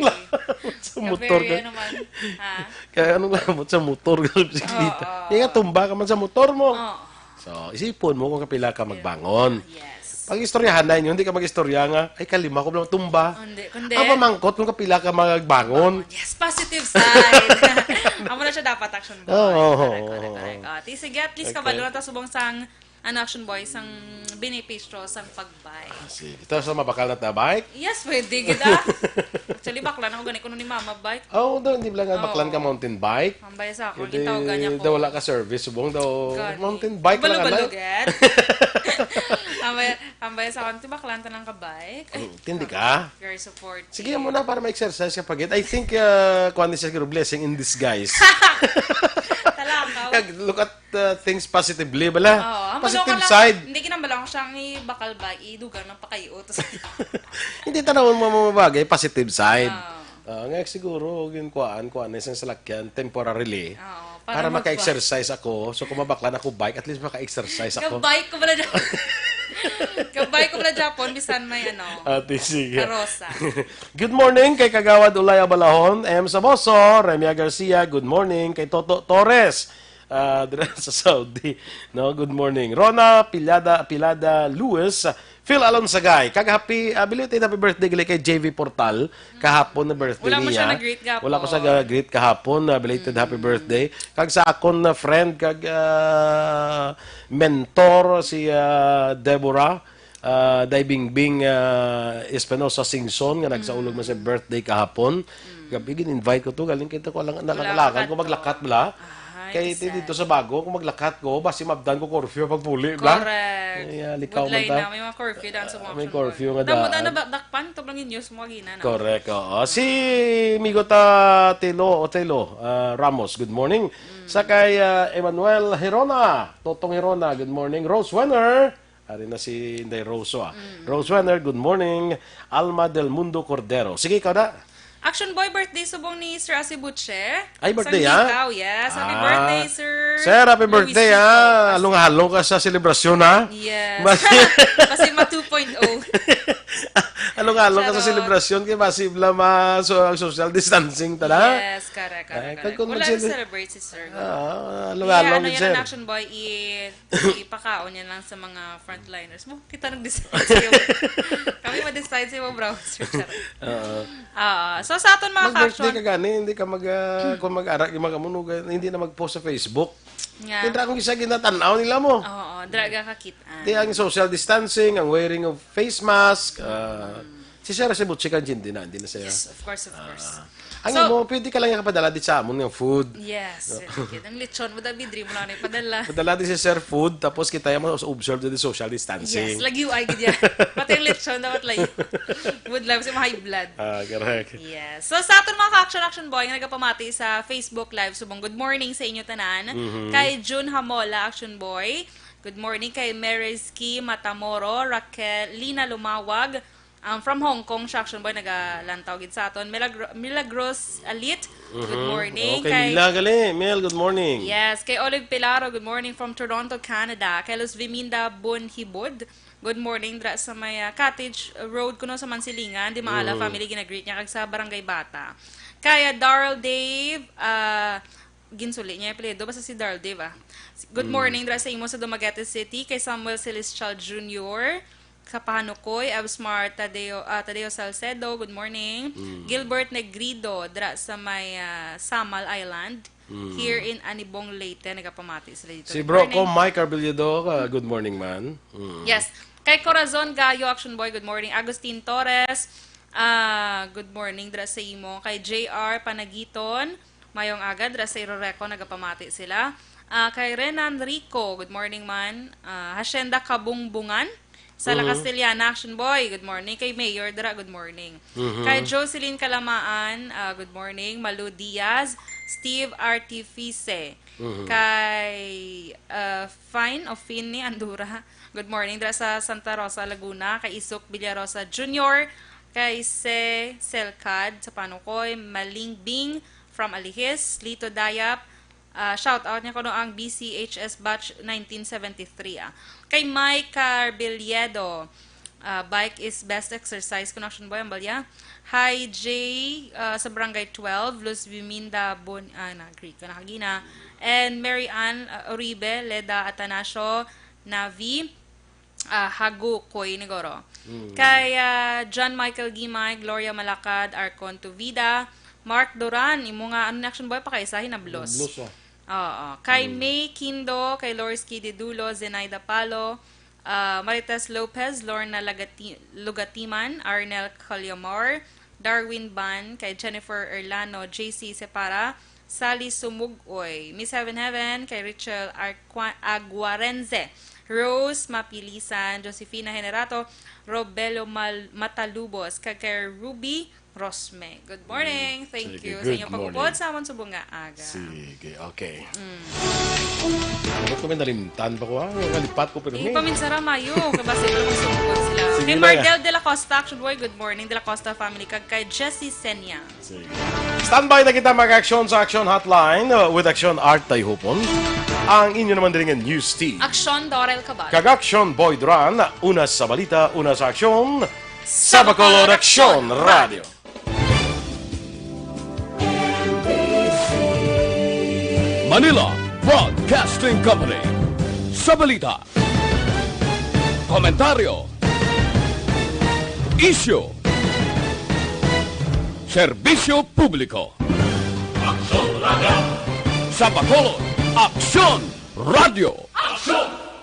Sa motor ka-very, ka. ano man. Ha? Kaya anong labot sa motor ka sa bisikleta? Oo. Kaya nga, tumba ka man sa motor mo. Oo. So, isipon mo kung kapila ka magbangon. Yes. Pag-istoryahan na inyo, hindi ka mag-istorya nga, "Ay, kalima ko lang tumba." Hindi, kundi Ang pamangkot kung kapila ka magbangon. Yes, positive side. Amo na siya dapat, action boy. Oo, oo, Correct, correct, oo, correct. oo. Ah, ti, sige, at least Okay. kabalo na ta subong sang Ano, Action Boy, sang benepisyo sang pag-bike? Ah, sige. Ito sa mabakal na ta bike? Yes, pwede gid, ah. Actually, bakla na ako gani kuno ni Mama bike. Oh, do, hindi lang nga baklan ka Oo. mountain bike. Ambay sa akon, Hindi, gitawagan niya ko. daw wala ka service, subong daw God, mountain eh. bike lang, Balo-balo, anay. gid. Ambay, ambay sa akon, tibaklan ta lang ka bike. Ay, Mm, tindi ka? very supportive. Sige mo na para ma-exercise ka pa gid. I think, uh, kuwan ni siya siguro blessing in disguise. Talakaw. Kag look at uh, things positively, bala. Oo, ang Positive balong lang, side. hindi ginambalong siyang ibakal ba, idugang ng pakayot. Hindi tanawon mo mga bagay, positive side. Oo. Ah, nga siguro, yung kuan, kuan na isang salakyan, temporarily, Oo, para para magwa- maka-exercise ako. So, kung mabaklan ako bike, at least maka-exercise ako. Gabay ko pala dyan. Gabay ko pala Japon, bisan may ano, Ate, sige. karosa. Good morning kay Kagawad Ulay Abalahon, M Saboso, Remia Garcia, good morning kay Toto Torres. Ah, dira sa Saudi. No, good morning. Rona Pilada, Pilada Lewis, Phil Alonsagay. Kag happy, ah, belated happy birthday gali kay J V Portal. Kahapon na birthday Wala mo siya niya. nag-greet kahapon. Wala ko siya ga-greet kahapon. Ah, belated happy Mm. birthday. Kag sa akon na friend, kag, ah, mentor, si, ah, Deborah, ah, Day Bingbing, ah, Espinosa Singson, nga nagsaulog man sa Mm. birthday kahapon. Mm. Gabi, gin-invite ko to. Galing kita ko lang, Wala nakalangan ka ko to. maglakat bala. Ay, Kay ti sad. dito sa bago, kung maglakat ko, basi mabdan ko curfew pag puli, bla? Correct. Ay, ah, likaw Budlay man ta. na, may mga curfew daan sa Ah, mga may action curfew board. nga Tamo daan. daan na ba, dakpan, to lang yung news mo kagina, no? Correct, oo. Si Migo ta Telo, o Telo, ah, Ramos, good morning. Mm. Sa kay, ah, Emmanuel Herona, Totong Herona, good morning. Rose Wenner, ari na si Inday Roso, ah. Mm. Rose Wenner, good morning. Alma Del Mundo Cordero. Sige, ikaw na. Action Boy, birthday subong ni Sir Asibuche. Ay, birthday, Sang ah? Ikaw, yes. Happy Ah. birthday, Sir Sir, happy Luis birthday, Tito. ah. As- Halong-halong ka sa selebrasyon, ha? Yes. Mas- Kasi ma two point oh. Halong-halong ka sa Charot. selebrasyon, kaya masibla ma so, social distancing, tala? Yes, correct, correct, Ay, correct. kag kung Wala magsele- nag-celebrate si Sir. Ah, halong-halong Iya, ano gid, yan, sir. Action Boy, i- Ipakaon yan lang sa mga frontliners. Mo, kita nag-decide sa'yo. Kami ma-decide sa'yo, bro. Charot. Oo. Ah, so sa aton mga Mag-birthday ka ka-action. gani, hindi ka mag, ah, kung mag-ara, yung mga munugan, hindi na mag-post sa Facebook. Nga. Hindi akong isa ginatanaw nila mo. Oo, draga ka kit-an. Di ang social distancing, ang wearing of face mask, ah, Mm. Si Sir Asibuchi kan Jin din na, hindi na siya. Yes, of course, of course. Ah. Ang So, imo, pwede ka lang yung kapadala di sa amon ng food. Yes, No? very good. Ang lechon mo, David, dream mo lang na ipadala. Padala di si Sir food, tapos kita yung mas observe di social distancing. Yes, lagi yung ay, gid yan. Pati yung lechon, dapat layo. Would love si high blood. Ah, correct. Yes. So, sa aton mga ka-action, Action Boy, nga nagapamati sa Facebook Live, subong good morning sa inyo tanan. Mhm. Kay Jun Hamola, Action Boy. Good morning kay Merizki Matamoro, Raquel, Lina Lumawag, Um, from Hong Kong, siya, Action Boy, nagalantaw gid sa aton. Milagro-, Milagros Alit, good Mhm. morning. Okay, Kay Mila gali. Mel, good morning. Yes, kay Olive Pilaro, good morning from Toronto, Canada. Kay Luz Viminda Bonhibod, good morning, dra sa may, ah, Cottage Road kuno sa Mansilingan, di maala Mhm. family, ginagreet niya kag sa Barangay Bata. Kay, ah, Darl Dave, ah, ginsuli niya yung apelyido, basta si Darl Dave, ah. Good Mm. morning, dra sa imo sa Dumaguete City, kay Samuel Celestial Junior, sa Pahanukoy, Absmar Tadeo, ah, Tadeo Salcedo, good morning. Mm. Gilbert Negrido, dra sa may, ah, Samal Island, Mm. here in Anibong, Leyte, nagapamati sila dito. Si Good Bro morning. ko, Mike Arbiliedo, ah, good morning, man. Mm. Yes. Kay Corazon Gayo, Action Boy, good morning. Agustin Torres, ah, good morning, dra sa imo. Kay J R Panagiton, mayong aga, dra sa Iroreco, nagapamati sila. Ah, kay Renan Rico, good morning, man. Ah, Hacienda Kabungbungan, sa La Mhm. Castellana, Action Boy, good morning. Kay Mayor, dra, good morning. Mhm. Kay Jocelyn Kalamaan, ah, good morning. Malu Diaz, Steve Artifice. Mhm. Kay, ah, Fine o Fini Andura, good morning. Dra sa Santa Rosa, Laguna. Kay Isok Villarosa Junior, kay Se Selcad sa Panukoy, Maling Bing from Alihis, Lito Dayap, ah, shout out niya kuno ang B C H S batch nineteen seventy-three, ah. Kay Mike Carbiliedo, ah, bike is best exercise kuno, Action Boy, ang balya. Hi, Jay, ah, sa Barangay twelve, Luz Biminda Bon-, ah, na, Greek ko na kagina. And Mary Ann, ah, Uribe, Leda Atanasio, Navi, ah, Hagukoy, niguro. Mm. Kay, ah, John Michael Gimay, Gloria Malacad, Arcon Tuvida, Mark Duran, imo nga, ano na, Action Boy, pakaisahin na blos. Blos, ah. Oo. Kay May Kindo, kay Lorsky Didulo, Zenaida Palo, ah, Marites Lopez, Lorna Lagati-, Lugatiman, Arnel Calyamor, Darwin Ban, kay Jennifer Erlano, J C Separa, Sally Sumugoy, Miss Heaven Heaven, kay Rachel Arqua-, Aguarense, Rose Mapilisan, Josefina Generato, Robelo Mal-, Matalubos, kag kay Ruby Rosme. Good morning. Thank Sige, you sa good inyong pag-upod morning. sa amon subong nga aga. Sige, okay. Ano ko may nalimtan pa ko, ha? Yung nalipat ko, pero Di may pa minsara, Mayo. Kay basta ito magsumugod sila. Sige Kay lang, Mardel ah. De La Costa, actually, boy, good morning, De La Costa family. Kag kay Jessie Senya. Sige. Standby na kita mag-aksyon sa Aksyon Hotline, uh, with Aksyon Art Tayhupon. Ang inyo naman diri nga news team. Aksyon Dorel Cabal. Kag Aksyon Boy Duran, una sa balita, una sa aksyon, sa Bacolod Aksyon Radio. Manila Broadcasting Company. Sa balita, komentaryo, isyu, serbisyo publiko. Aksyon Radio. Sa Bacolod, Aksyon Radio. Aksyon